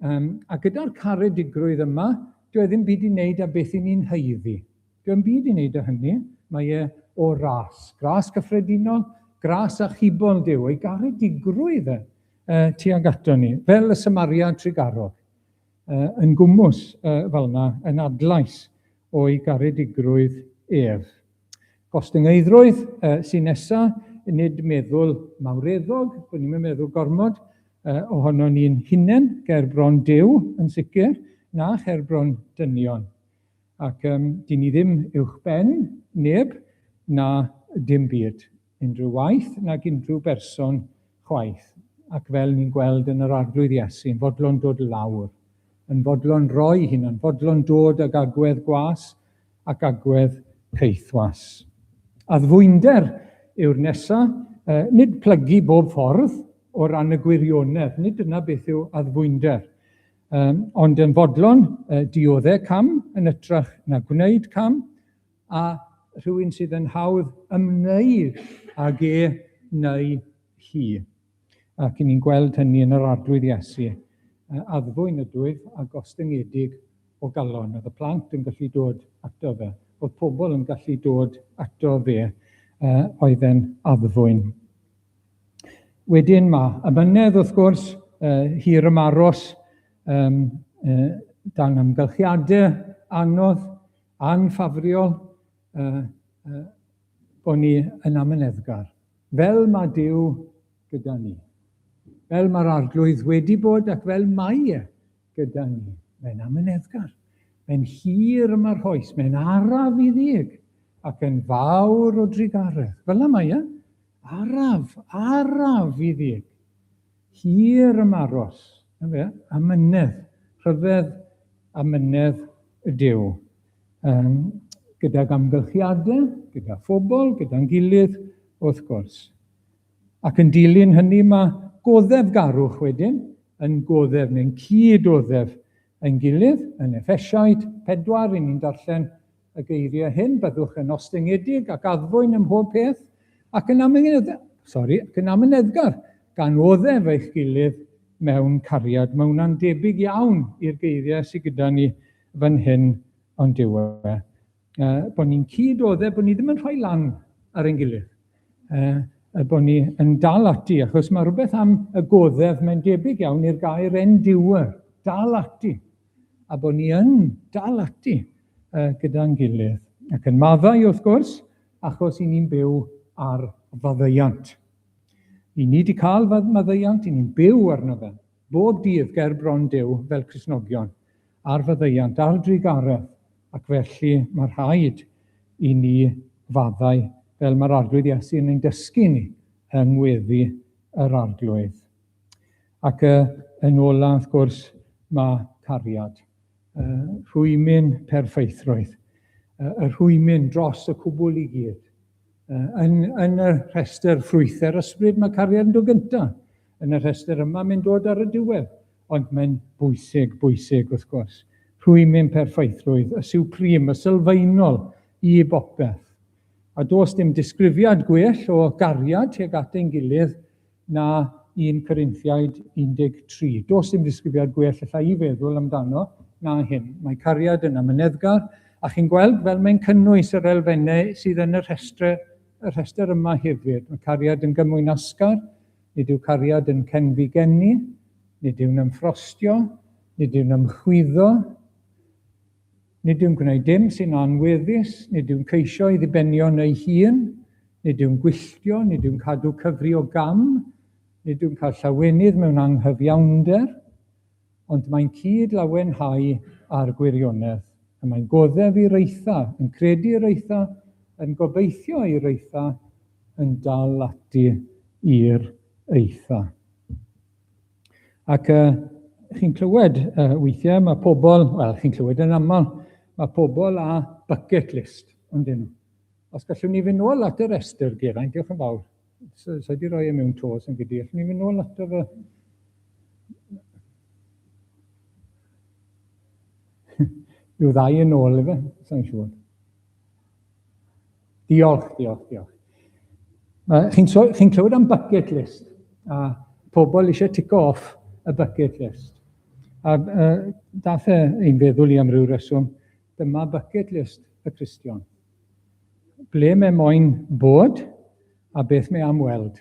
A gyda'r caredigrwydd yma, dyw e ddim byd i wneud â beth i ni'n haeddu. Dyw e'm byd i wneud â hynny, mae e o ras. Gras cyffredinol, gras achubol Duw, ei garedigrwydd e tuag ato ni, fel y Samariad trugarog, yn gwmws fel yna, yn adlais o'i garedigrwydd ef. Gostyngeiddrwydd sy'n nesa, nid meddwl mawreddog, bod ni'n meddwl gormod ohono ni'n hunain, ger bron Duw yn sicr, na cher bron dynion. Ac um, dyn ni ddim uwch ben neb na dim byd, unrhyw waith nag unrhyw berson chwaith. Ac fel ni'n gweld yn yr Arglwydd Iesu, yn fodlon dod lawr, yn fodlon roi hunan, fodlon dod ag agwedd gwas ac agwedd caethwas. Addfwynder yw'r nesa, nid plygu bob ffordd o ran y gwirionedd, nid dyna beth yw addfwynder, ond yn fodlon dioddef cam yn ytrach na gwneud cam, a rhywun sydd yn hawdd ymwneud ag e neu hi. Ac i ni'n gweld hynny yn yr Arglwydd Iesu, addfwyn ydwyf a gostyngedig o galon. Oedd y plant yn gallu dod ato fe. Oedd pobl yn gallu dod ato fe, oedd e'n addfwyn. Wedyn mae amynedd, wrth gwrs, hir ymaros, dan amgylchiadau anodd, anffafriol, bod ni yn amyneddgar. Fel mae Duw gyda ni. Fel mae'r Arglwydd wedi bod ac fel mae e gyda ni. Mae'n amyneddgar. Mae'n hir yma'r hoes. Mae'n araf i ddig ac yn fawr o drugaredd. Fel yma mae e. Araf, araf i ddig. Hir ymaros. Amynedd. Rhyfedd amynedd y Duw. Um, gydag amgylchiadau, gyda phobl, gyda'n gilydd, wrth gwrs. Ac yn dilyn hynny mae goddefgarwch wedyn, yn goddef neu'n cyd-oddef ein gilydd, yn Effesiaid 4, i ni'n darllen y geiriau hyn, byddwch yn ostyngedig ac addfwyn ym mhob peth, ac yn amynedd, sorry, ac yn amyneddgar, gan oddef eich gilydd mewn cariad. Mae hwnna'n debyg iawn i'r geiriau sydd gyda ni fan hyn ond dyw e. Bod ni'n cyd-oddef, bod ni ddim yn rhoi lan ar ein gilydd. Bod ni yn dal ati, achos mae rhywbeth am y goddef, mae'n debyg iawn i'r gair endure, dal ati. A bod ni yn dal ati gyda'n gilydd. Ac yn maddau, wrth gwrs, achos i ni'n byw ar faddeuant. I ni wedi cael maddeuant, i ni'n byw arno fe, bob dydd ger bron Duw fel Cristnogion, ar faddeuant, ar drugaredd, ac felly mae rhaid i ni faddau fel mae'r Arglwydd Iesu yn ein dysgu ni yng ngweddi yr Arglwydd. Ac yn ola, wrth gwrs, mae cariad. Rhwymyn perffeithrwydd. Y rhwymyn dros y cwbl i gyd. Yn y rhestr ffrwythau'r ysbryd mae cariad yn dod gyntaf. Yn y rhestr yma mae'n dod ar y diwedd. Ond mae'n bwysig, bwysig wrth gwrs. Rhwymyn perffeithrwydd, y supreme, y sylfaenol i bopeth. A does dim disgrifiad gwell o gariad tuag at ein gilydd na 1 Corinthiaid 13. Does dim disgrifiad gwell alla i feddwl amdano na hyn. Mae cariad yn amyneddgar, a chi'n gweld fel mae'n cynnwys yr elfennau sydd yn y rhestre, y rhestr yma hefyd. Mae cariad yn gymwynasgar, nid yw cariad yn cenfigennu, nid yw'n ymffrostio, nid yw'n ymchwyddo, nid yw'n gwneud dim sy'n anweddus, nid yw'n ceisio ei ddibenion ei hun, nid yw'n gwylltio, nid yw'n cadw cyfri o gam, nid yw'n cael llawenydd mewn anghyfiawnder, ond mae'n cyd lawenhau â'r gwirionedd. A mae'n goddef i'r eitha, yn credu i'r eitha, yn gobeithio i'r eitha, yn dal ati i'r eitha. Ac chi'n clywed weithiau, mae pobl, wel, chi'n clywed yn aml, mae pobl â bucket list, ond dyn nhw. Os gallwn ni fynd nôl at y rhestr, Geraint, diolch yn fawr. So, so wedi rhoi e mewn to, sy'n gyda. Allwn ni fynd nôl ato fe? Rhyw ddau yn ôl, efe? Sa'n siŵr. Diolch, diolch, diolch. Chi'n chi clywed am bucket list, a pobl eisiau tico off y bucket list. A dath e ein feddwl i am ryw reswm, dyma bucket list y Cristion. Ble mae moyn bod a beth mae am weld.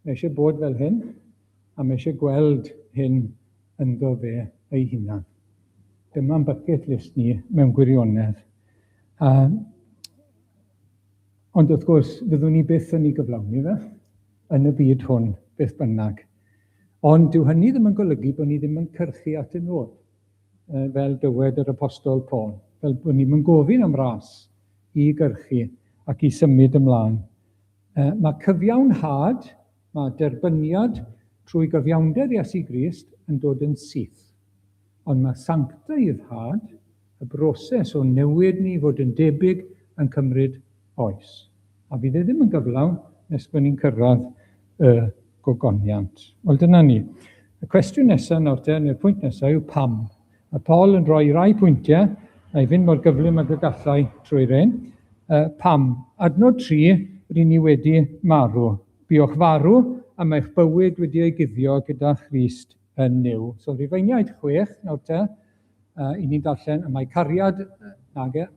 Mae eisiau bod fel hyn, a mae eisiau gweld hyn ynddo fe ei hunan. Dyma'n bucket list ni mewn gwirionedd. Ond wrth gwrs, fyddwn ni byth yn ei gyflawni fe, yn y byd hwn, beth bynnag. Ond dyw hynny ddim yn golygu bod ni ddim yn cyrchu at y nod, fel dywed yr Apostol Paul, fel bod ni'n gofyn am ras i gyrchu ac i symud ymlaen. Mae cyfiawnhad, mae derbyniad trwy gyfiawnder Iesu Grist yn dod yn syth. Ond mae sancteiddhad, y broses o newid ni fod yn debyg, yn cymryd oes. A fydd e ddim yn gyflawn nes bod ni'n cyrraedd y gogoniant. Wel, dyna ni. Y cwestiwn nesaf nawr te, neu'r pwynt nesaf yw pam. Mae Paul yn rhoi rai pwyntiau, na i fynd mor gyflym ag y gallai trwy rhain. Pam? Adnod 3, ry'n ni wedi marw. Buoch farw a mae'ch bywyd wedi ei guddio gyda Christ yn Nuw. So Rufeiniaid 6, nawr te, i ni'n darllen, y mae cariad, nage,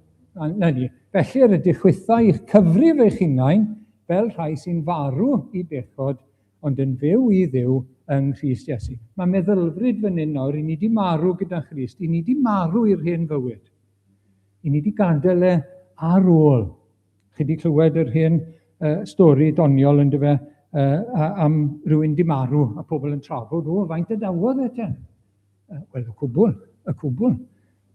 na ni. Felly yr ydych chwithau i'ch cyfrif eich hunain fel rhai sy'n farw i bechod, ond yn fyw i Dduw yng Nghrist Iesu. Mae meddylfryd fan hyn nawr, i ni di marw gyda Christ, i ni di marw i'r hen fywyd. I ni di gadael e ar ôl. Chi di clywed yr hen stori doniol yn dyfe am rhywun di marw a pobl yn trafod, o, faint y dawodd e te? Wel, y cwbl, y cwbl.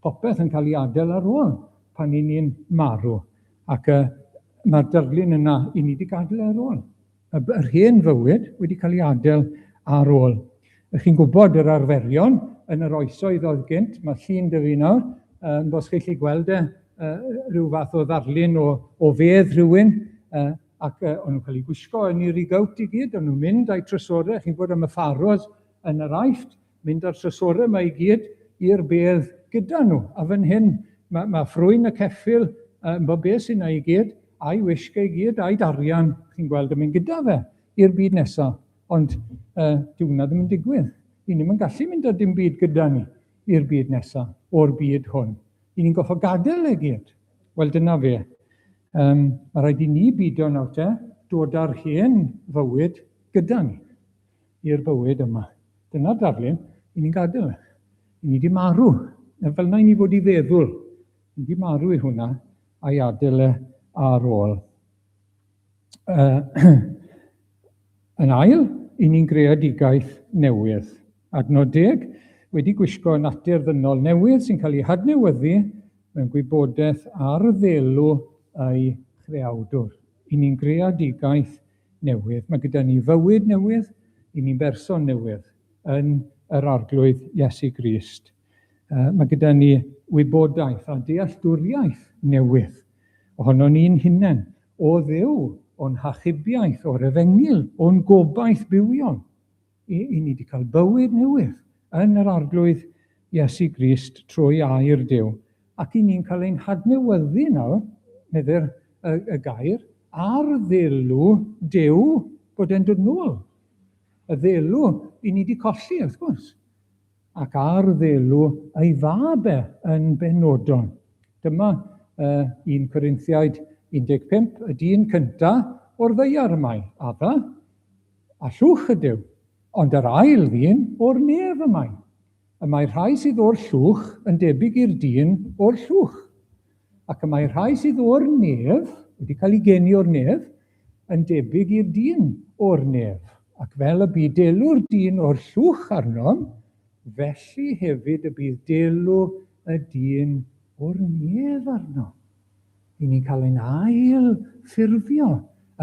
Popeth yn cael ei adael ar ôl pan i ni'n marw. Ac mae'r darlun yna i ni wedi gadael ar ôl. Yr hen fywyd wedi cael ei adael ar ôl. Ych chi'n gwybod yr arferion yn yr oesoedd oedd gynt, mae llun dy fi nawr, yn bos chi'n gallu gweld e, rhyw fath o ddarlun o fedd rhywun, ac o'n nhw'n cael eu gwisgo yn ei rigowt i gyd, o'n nhw'n mynd â'i trysorau, chi'n gwybod am y ffaros yn yr Aifft, mynd â'r trysorau yma i gyd i'r bedd gyda nhw. A fan hyn, mae, mae ffrwyn y ceffyl yn bod beth sy'n i gyd, a'i wisg ei gyd, a'i darian, chi'n gweld yn mynd gyda fe i'r byd nesaf. Ond dyw hwnna ddim yn digwydd. I ni'm yn gallu mynd â dim byd gyda ni i'r byd nesaf, o'r byd hwn. I ni'n goffo gadael e gyd. Wel, dyna fe. Um, mae rhaid i ni bido nawr te, dod â'r hen fywyd gyda ni i'r bywyd yma. Dyna'r darlun, i ni'n gadael e. I ni di marw. Fel yna i ni fod i feddwl. Ni di marw i hwnna a'i adael e ar ôl. Yn ail, i ni'n greadigaeth newydd. Adnod deg, wedi gwisgo natur ddynol newydd sy'n cael ei hadnewyddu mewn gwybodaeth ar ddelw ei chreawdwr. I ni'n greadigaeth newydd. Mae gyda ni fywyd newydd, i ni'n berson newydd yn yr Arglwydd Iesu Grist. Mae gyda ni wybodaeth a dealltwriaeth newydd ohono ni'n hunain, o Dduw, o'n hachubiaeth, o'r efengyl, o'n gobaith bywiol. I, i ni wedi cael bywyd newydd yn yr Arglwydd Iesu Grist trwy air Duw. Ac i ni'n cael ein hadnewyddu nawr, meddir y, y gair, ar ddelw Duw bod e'n dod nôl. Y ddelw i ni wedi colli, wrth gwrs. Ac ar ddelw ei fab e yn benodol. Dyma uh, 1 Corinthiaid 15, y dyn cynta o'r ddeiar y mae, Adda, a llwch ydyw, ond yr ail ddyn o'r nef y mae. Y mae rhai sydd o'r llwch yn debyg i'r dyn o'r llwch, ac y mae rhai sydd o'r nef, wedi cael ei geni o'r nef, yn debyg i'r dyn o'r nef, ac fel y bu delw'r dyn o'r llwch arnom, felly hefyd y bydd delw y dyn o'r nef arnom. I ni'n cael ein ail ffurfio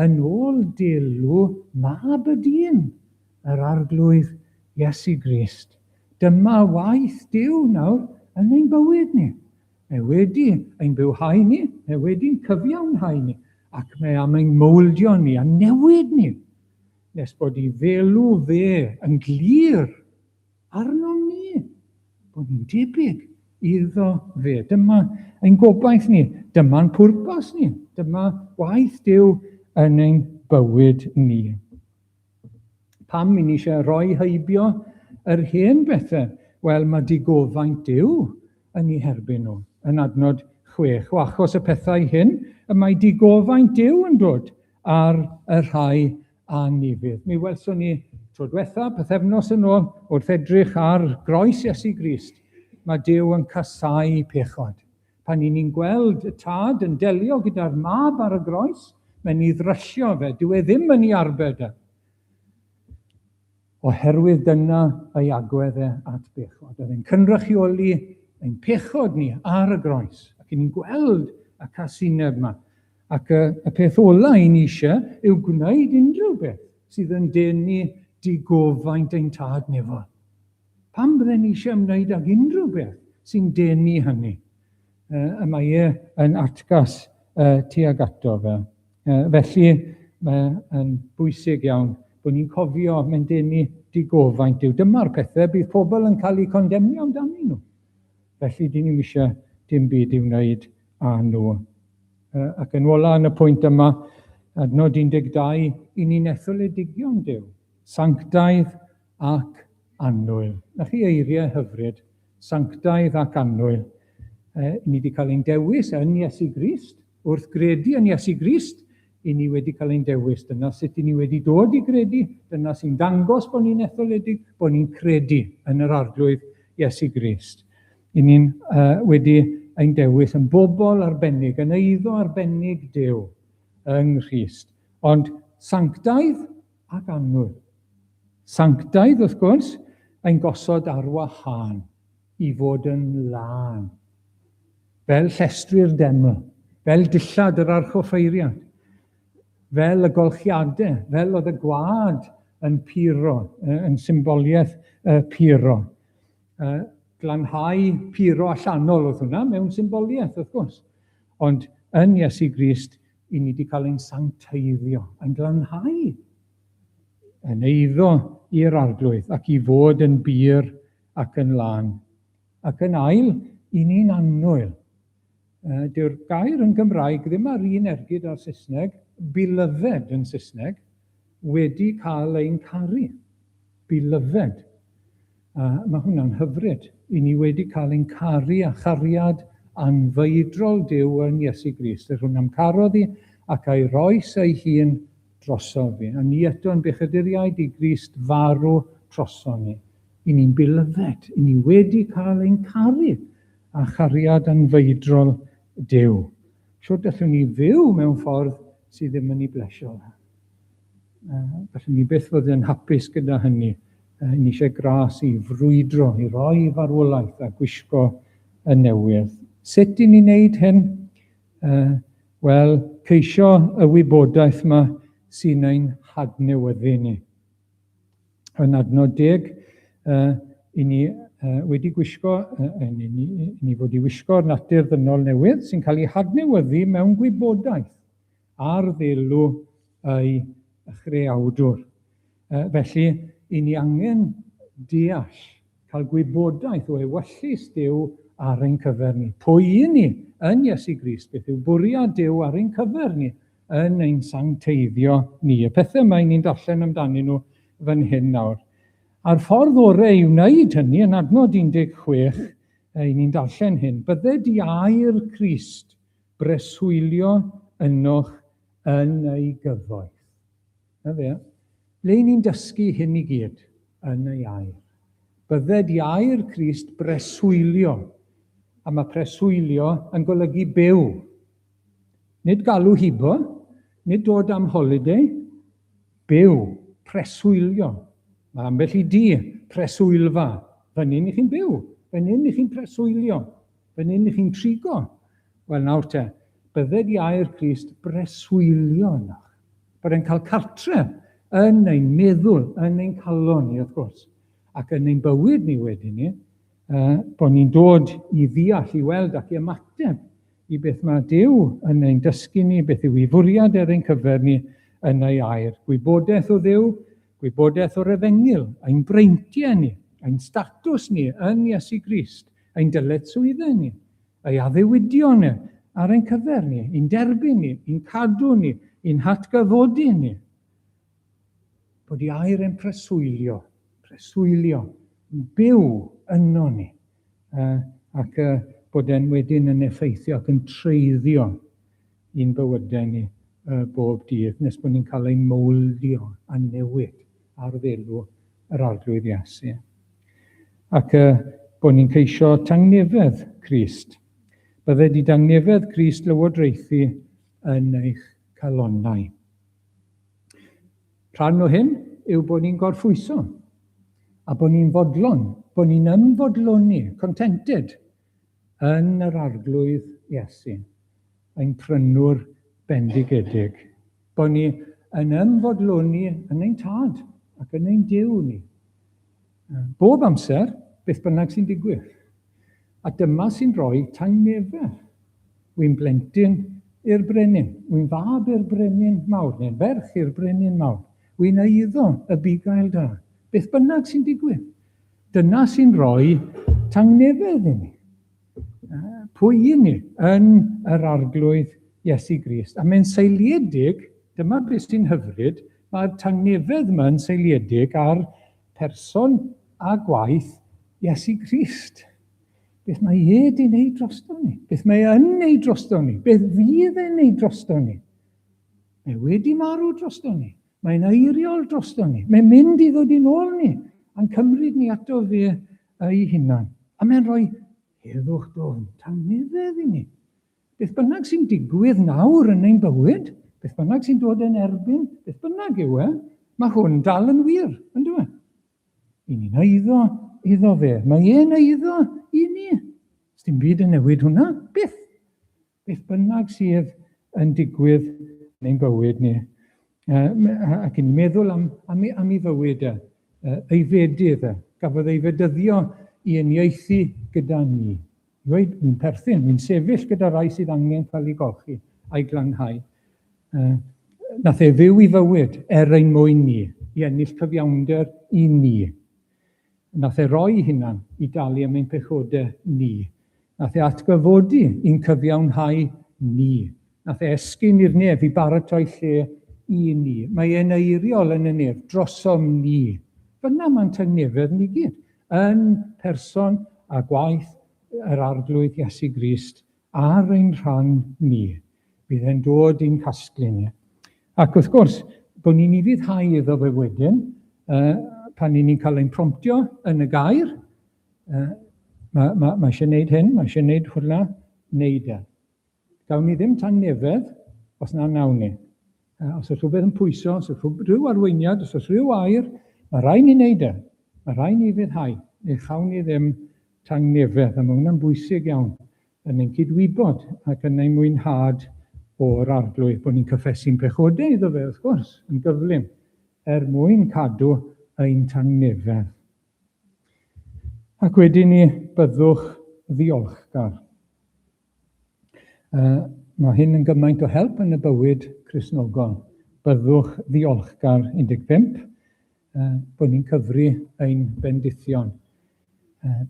yn ôl delw mab y dyn, yr Arglwydd Iesu Grist. Dyma waith Duw nawr yn ein bywyd ni. Mae wedi ein bywhau ni, mae wedi'n cyfiawnhau ni, ac mae am ein mowldio ni a newid ni, nes bod i ddelw fe yn glir arnom ni, bod ni'n debyg iddo fe. Dyma ein gobaith ni, dyma'n pwrpas ni, dyma waith Duw yn ein bywyd ni. Pam i ni eisiau rhoi heibio yr hen bethau? Wel, mae digofaint Duw yn eu herbyn nhw, yn adnod 6. O achos y pethau hyn, y mae digofaint Duw yn dod ar y rhai anufudd. Mi welson ni tro diwetha, pythefnos yn ôl, wrth edrych ar groes Iesu Grist, mae Duw yn casau pechod. Pan i ni'n gweld y tad yn delio gyda'r mab ar y groes, mae'n ei ddryllio fe, dyw e ddim yn ei arbed e. Oherwydd dyna ei agwedd e at bechod. Oedd e'n cynrychioli ein pechod ni ar y groes. Ac i ni'n gweld y casineb yma. Ac y, y peth ola i ni eisiau yw gwneud unrhyw beth sydd yn denu digofaint ein tad nefol. Pam bydden ni eisiau ymwneud ag unrhyw beth sy'n denu hynny? Y mae e yn atgas tuag ato fe. Felly, mae'n bwysig iawn bod ni'n cofio mae'n denu digofaint Duw. Dyma'r pethau bydd pobl yn cael eu condemnio amdanyn nhw. Felly, dyn ni'm eisiau dim byd i wneud â nhw. Ac yn ola yn y pwynt yma, adnod 12, i ni'n etholedigion Duw, sanctaidd ac annwyl. Na chi eiriau hyfryd, sanctaidd ac annwyl. E, ni wedi cael ein dewis yn Iesu Grist. Wrth gredu yn Iesu Grist, i ni wedi cael ein dewis. Dyna sut i ni wedi dod i gredu, dyna sy'n dangos bod ni'n etholedig, bod ni'n credu yn yr Arglwydd Iesu Grist. I ni'n uh, wedi ein dewis yn bobl arbennig, yn eiddo arbennig Duw yng Nghrist. Ond sanctaidd ac annwyl. Sanctaidd, wrth gwrs, ein gosod ar wahân i fod yn lân. Fel llestri'r deml, fel dillad yr archoffeiriad, fel y golchiadau, fel oedd y gwad yn puro, yn symboliaeth puro. Glanhau puro allanol oedd hwnna mewn symboliaeth, wrth gwrs. Ond yn Iesu Grist, i ni wedi cael ein sancteiddio, ein glanhau yn eiddo i'r Arglwydd ac i fod yn bur ac yn lân. Ac yn ail, i ni'n annwyl. Dyw'r gair yn Gymraeg ddim ar un ergyd â'r Saesneg, beloved yn Saesneg. wedi cael ein caru. Beloved. A mae hwnna'n hyfryd. I ni wedi cael ein caru a chariad anfeidrol Duw yn Iesu Grist. Yr hwn am carodd i ac a'i roes ei hun drosof fi. A ni eto yn bechaduriaid i Grist farw troson ni. I ni'n beloved. I ni wedi cael ein caru a chariad anfeidrol Duw. Shwt allwn ni fyw mewn ffordd sydd ddim yn ei blesio fe? Gallwn ni byth fod yn hapus gyda hynny. Ni eisiau gras i frwydro, i roi farwolaeth a gwisgo y newydd. Sut i ni wneud hyn? Wel, ceisio y wybodaeth yma sy'n ein hadnewyddu ni. Yn adnod 10, i ni wedi gwisgo, i ni fod i wisgo'r natur ddynol newydd sy'n cael ei hadnewyddu mewn gwybodaeth ar ddelw ei chreawdwr. Felly, i ni angen deall, cael gwybodaeth o ewyllys Duw ar ein cyfer ni. Pwy i ni yn Iesu Grist, beth yw bwriad Duw ar ein cyfer ni yn ein sancteiddio ni. Y pethau mae ni'n darllen amdanyn nhw fan hyn nawr. A'r ffordd orau i wneud hynny yn adnod 16, i ni'n darllen hyn, bydded i air Crist breswylio ynoch yn ei gyfoeth. Na fe, le ni'n dysgu hyn i gyd? Yn ei air. Bydded i air Crist breswylio. A mae preswylio yn golygu byw. Nid galw hibo, nid dod am holiday, byw, preswylio. Mae ambell i di, preswylfa. Fan hyn i chi'n byw, fan hyn i chi'n preswylio, fan hyn i chi'n trigo. Wel nawr te, bydded i air Crist breswylio ynoch. Bod e'n cael cartre yn ein meddwl, yn ein calon ni, wrth gwrs, ac yn ein bywyd ni wedyn ni, bod ni'n dod i ddeall, i weld ac i ymateb i beth mae Duw yn ein dysgu ni, beth yw ei fwriad er ein cyfer ni yn ei air. Gwybodaeth o Dduw, gwybodaeth o'r efengyl, ein breintiau ni, ein statws ni yn Iesu Grist, ein dyletswyddau ni, ei addewidion ni ar ein cyfer ni, i'n derbyn ni, i'n cadw ni, i'n hatgyfodi ni. Bod ei air yn preswylio, preswylio, yn byw yno ni. Ac bod e'n wedyn yn effeithio ac yn treiddio i'n bywydau ni bob dydd, nes bod ni'n cael ein mowldio a newid ar ddelw yr Arglwydd Iesu. Ac bod ni'n ceisio tangnefedd Crist. Bydded i dangnefedd Crist lywodraethu yn eich calonnau. Rhan o hyn yw bod ni'n gorffwyso a bod ni'n fodlon, bod ni'n ymfodloni, contented, yn yr Arglwydd Iesu, ein prynwr bendigedig. Bod ni yn ymfodloni yn ein tad ac yn ein Duw ni. Bob amser, beth bynnag sy'n digwydd. A dyma sy'n rhoi tangnefedd. Wy'n blentyn i'r brenin. Wy'n fab i'r brenin mawr, neu'n ferch i'r brenin mawr. Wy'n eiddo y bugail da. Beth bynnag sy'n digwydd. Dyna sy'n rhoi tangnefedd i ni. Pwy i ni yn yr Arglwydd Iesu Grist. A mae'n seiliedig, dyma beth sy'n hyfryd, mae'r tangnefedd yma yn seiliedig ar person a gwaith Iesu Grist. Beth mae e di wneud drosto ni? Beth mae e yn wneud drosto ni? Beth fydd e'n wneud drosto ni? Mae wedi marw drosto ni. Mae'n eiriol drosto ni. Mae'n mynd i ddod i'n ôl ni a'n cymryd ni ato fe ei hunan. A mae'n rhoi heddwch dwfn, tangnefedd i ni. Beth bynnag sy'n digwydd nawr yn ein bywyd, beth bynnag sy'n dod yn erbyn, beth bynnag yw e, mae hwn dal yn wir, yn dwi? I ni'n eiddo iddo fe. Mae e'n eiddo i ni. Sdim byd yn newid hwnna, byth. Beth bynnag sydd yn digwydd yn ein bywyd ni. Ac yn meddwl am, am, am ei fywyd e, ei fedydd e, gafodd ei fedyddio i uniaethu gyda ni. Dweud, wy'n perthyn, wy'n sefyll gyda rai sydd angen cael ei golchi a'i glanhau. Nath e fyw i fywyd er ein mwyn ni, i ennill cyfiawnder i ni. Nath e roi hunan i dalu am ein pechodau ni. Nath e atgyfodi i'n cyfiawnhau ni. Nath e esgyn i'r nef i baratoi lle i ni. Mae e'n eiriol yn y nef drosom ni. Fyna mae'n tangnefedd ni gyd, yn person a gwaith yr Arglwydd Iesu Grist ar ein rhan ni. Bydd e'n dod i'n casglu ni. Ac wrth gwrs, bod ni'n ufuddhau iddo fe wedyn, pan ni'n cael ein promptio yn y gair, mae, mae, mae eisiau gwneud hyn, mae eisiau gwneud hwnna, wneud e. Gawn ni ddim tangnefedd os na wnawn ni. Os oes rhywbeth yn pwyso, os oes rhyw arweiniad, os oes rhyw air, mae rhaid ni wneud e. Mae rhaid ni fuddhau, neu chawn ni ddim tangnefedd, a mae hwnna'n bwysig iawn yn ein cydwybod ac yn ein mwynhad o'r Arglwydd, bod ni'n cyffesu'n pechodau iddo fe, wrth gwrs, yn gyflym, er mwyn cadw ein tangnefedd. Ac wedyn ni, byddwch ddiolchgar. Mae hyn yn gymaint o help yn y bywyd Cristnogol. Byddwch ddiolchgar 15, bod ni'n cyfri ein bendithion,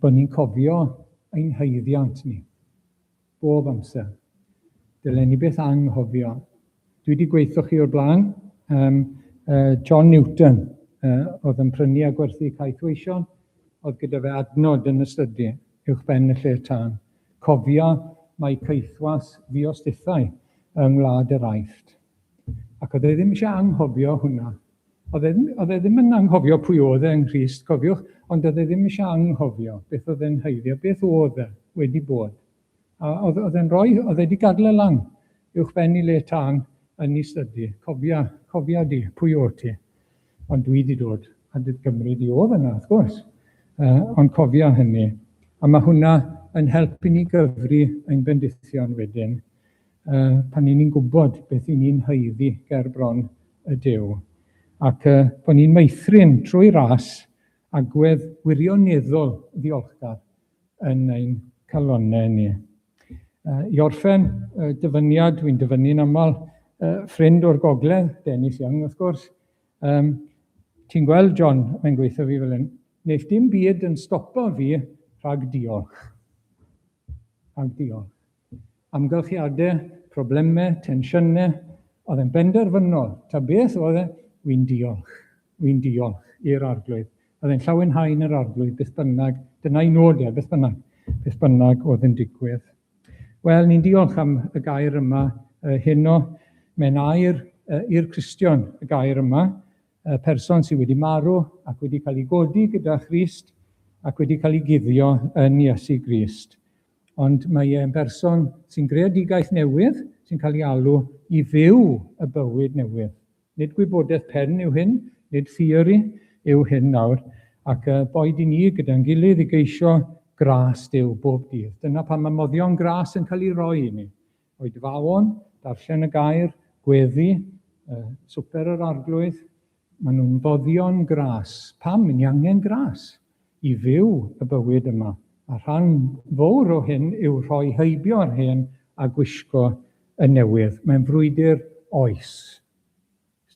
bod ni'n cofio ein haeddiant ni, bob amser. Dylen ni byth anghofio. Dwi wedi gweithio chi o'r blaen, um, John Newton, oedd yn prynu a gwerthu caethweision, oedd gyda fe adnod yn y stydi, uwchben y lle tân. Cofia mai caethwas fuostithau yng ngwlad yr Aifft. Ac oedd e ddim eisiau anghofio hwnna. Oedd e, oedd e ddim yn anghofio pwy oedd e yng Nghrist, cofiwch, ond oedd e ddim eisiau anghofio beth oedd e'n haeddu a beth oedd e wedi bod. A oedd, oedd e'n rhoi, oedd e wedi gadael e lan uwch ben i le tân yn ei stydi. Cofia, cofia di, pwy o ti. Ond dwi wedi dod a dy gymryd di o fyna, wrth gwrs. Ond cofia hynny. A mae hwnna yn helpu ni gyfri ein bendithion wedyn, pan ni'n gwybod beth i ni'n haeddu ger bron y Duw. Ac bod ni'n meithrin trwy ras agwedd wirioneddol ddiolchgar yn ein calonnau ni. I orffen, dyfyniad, dwi'n dyfynnu'n aml, ffrind o'r gogledd, Dennis Young wrth gwrs. Um, ti'n gweld, John, mae'n gweithio fi fel hyn, wneith dim byd yn stopo fi rhag diolch. Rhag diolch. Amgylchiadau, problemau, tensiynau, oedd e'n benderfynol. Ta beth oedd e? Wy'n diolch. Wy'n diolch i'r Arglwydd. Oedd e'n llawenhau yn yr Arglwydd, beth bynnag. Dyna'i nod e, beth bynnag. Beth bynnag oedd yn digwydd. Wel, ni'n diolch am y gair yma heno. Mae'n air i'r Cristion, y gair yma. Y person sydd wedi marw ac wedi cael ei godi gyda Christ ac wedi cael ei guddio yn Iesu Grist. Ond mae e'n berson sy'n greadigaeth newydd, sy'n cael ei alw i fyw y bywyd newydd. Nid gwybodaeth pen yw hyn, nid theori yw hyn nawr, ac boed i ni gyda'n gilydd i geisio gras Duw bob dydd. Dyna pam mae moddion gras yn cael ei roi i ni. Oedfaon, darllen y gair, gweddi, swper yr Arglwydd, maen nhw'n foddion gras. Pam? Ni angen gras i fyw y bywyd yma. A rhan fawr o hyn yw rhoi heibio'r hen a gwisgo y newydd. Mae'n frwydr oes.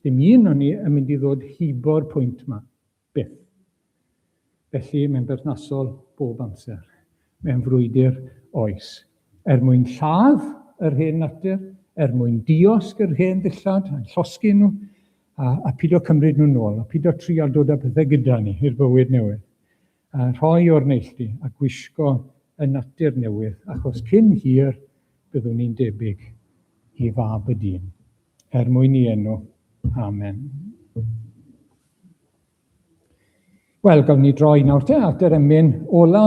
Dim un o'n ni yn mynd i ddod hibo'r pwynt yma. Byth. Felly mae'n berthnasol bob amser. Mae'n frwydr oes. Er mwyn lladd yr hen natur, er mwyn diosg yr hen ddillad, a'n llosgi nhw, a, a pido cymryd nhw nôl, a pido trial dod â pethau gyda ni i'r bywyd newydd. A rhoi o'r neilltu a gwisgo y natur newydd, achos cyn hir byddwn ni'n debyg i fab y dyn. Er mwyn i enw. Amen. Wel, gawn ni droi nawr te at yr emyn ola.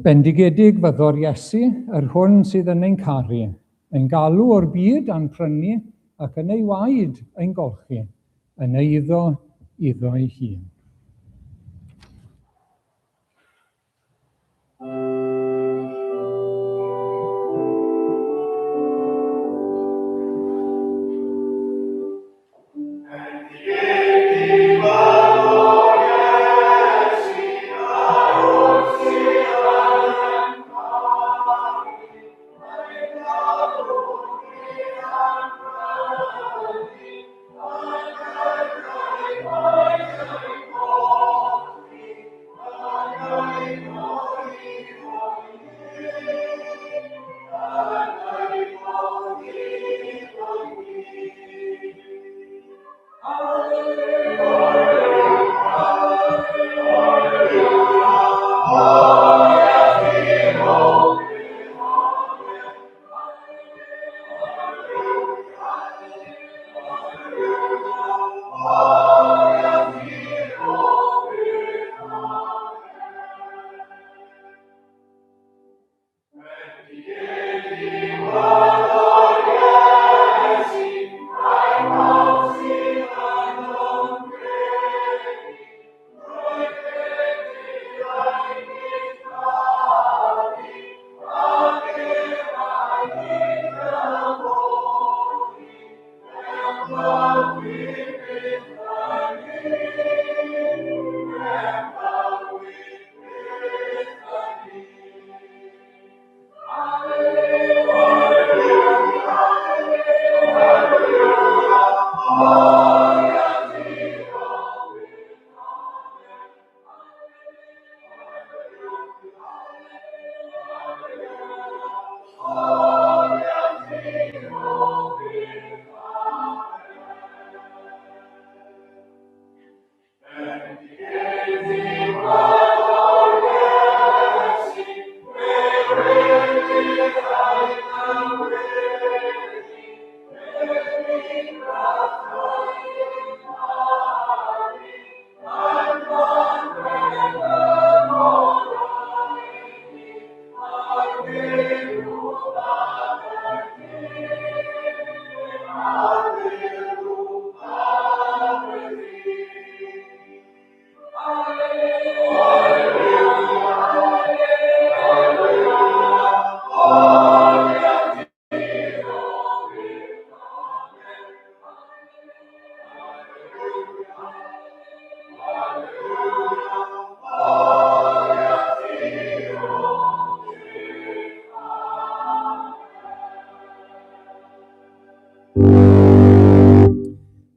Bendigedig fyddo'r Iesu, yr hwn sydd yn ein caru, ein galw o'r byd a'n prynu, ac yn ei waed ein golchi, yn eiddo iddo ei hun.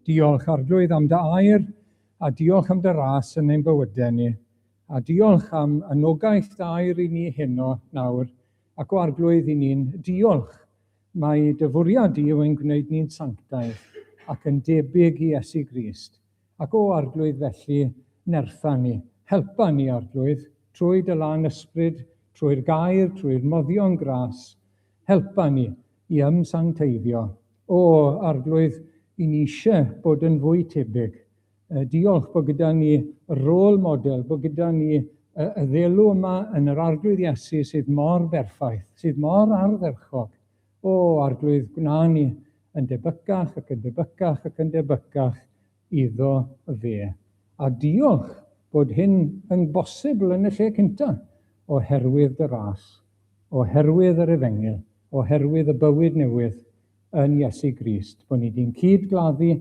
Diolch Arglwydd am dy air, a diolch am dy ras yn ein bywydau ni, a diolch am anogaeth dy air i ni heno nawr, ac o Arglwydd i ni'n diolch. Mae dy fwriad di yw ein gwneud ni'n sanctaidd ac yn debyg i Iesu Grist. Ac o Arglwydd felly, nertha ni, helpa ni Arglwydd, trwy dy lân ysbryd, trwy'r gair, trwy'r moddion gras, helpa ni i ymsancteiddio. O Arglwydd, i ni eisiau bod yn fwy tebyg. Diolch bod gyda ni rôl model, bod gyda ni y ddelw yma yn yr Arglwydd Iesu sydd mor berffaith, sydd mor ardderchog. O Arglwydd, gwna ni yn debycach ac yn debycach ac yn debycach iddo fe. A diolch bod hyn yn bosibl yn y lle cyntaf, oherwydd dy ras, oherwydd yr efengyl, oherwydd y bywyd newydd yn Iesu Grist, bod ni di'n cyd-gladdu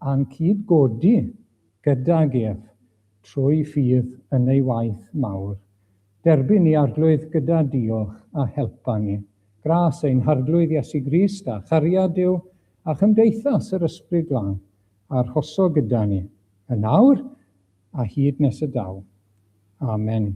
a'n cyd-godi gydag ef trwy ffydd yn ei waith mawr. Derbyn ni, Arglwydd, gyda diolch a helpa ni. Gras ein Harglwydd Iesu Grist a chariad Duw a chymdeithas yr Ysbryd Glân arhoso gyda ni, yn awr a hyd nes y daw. Amen.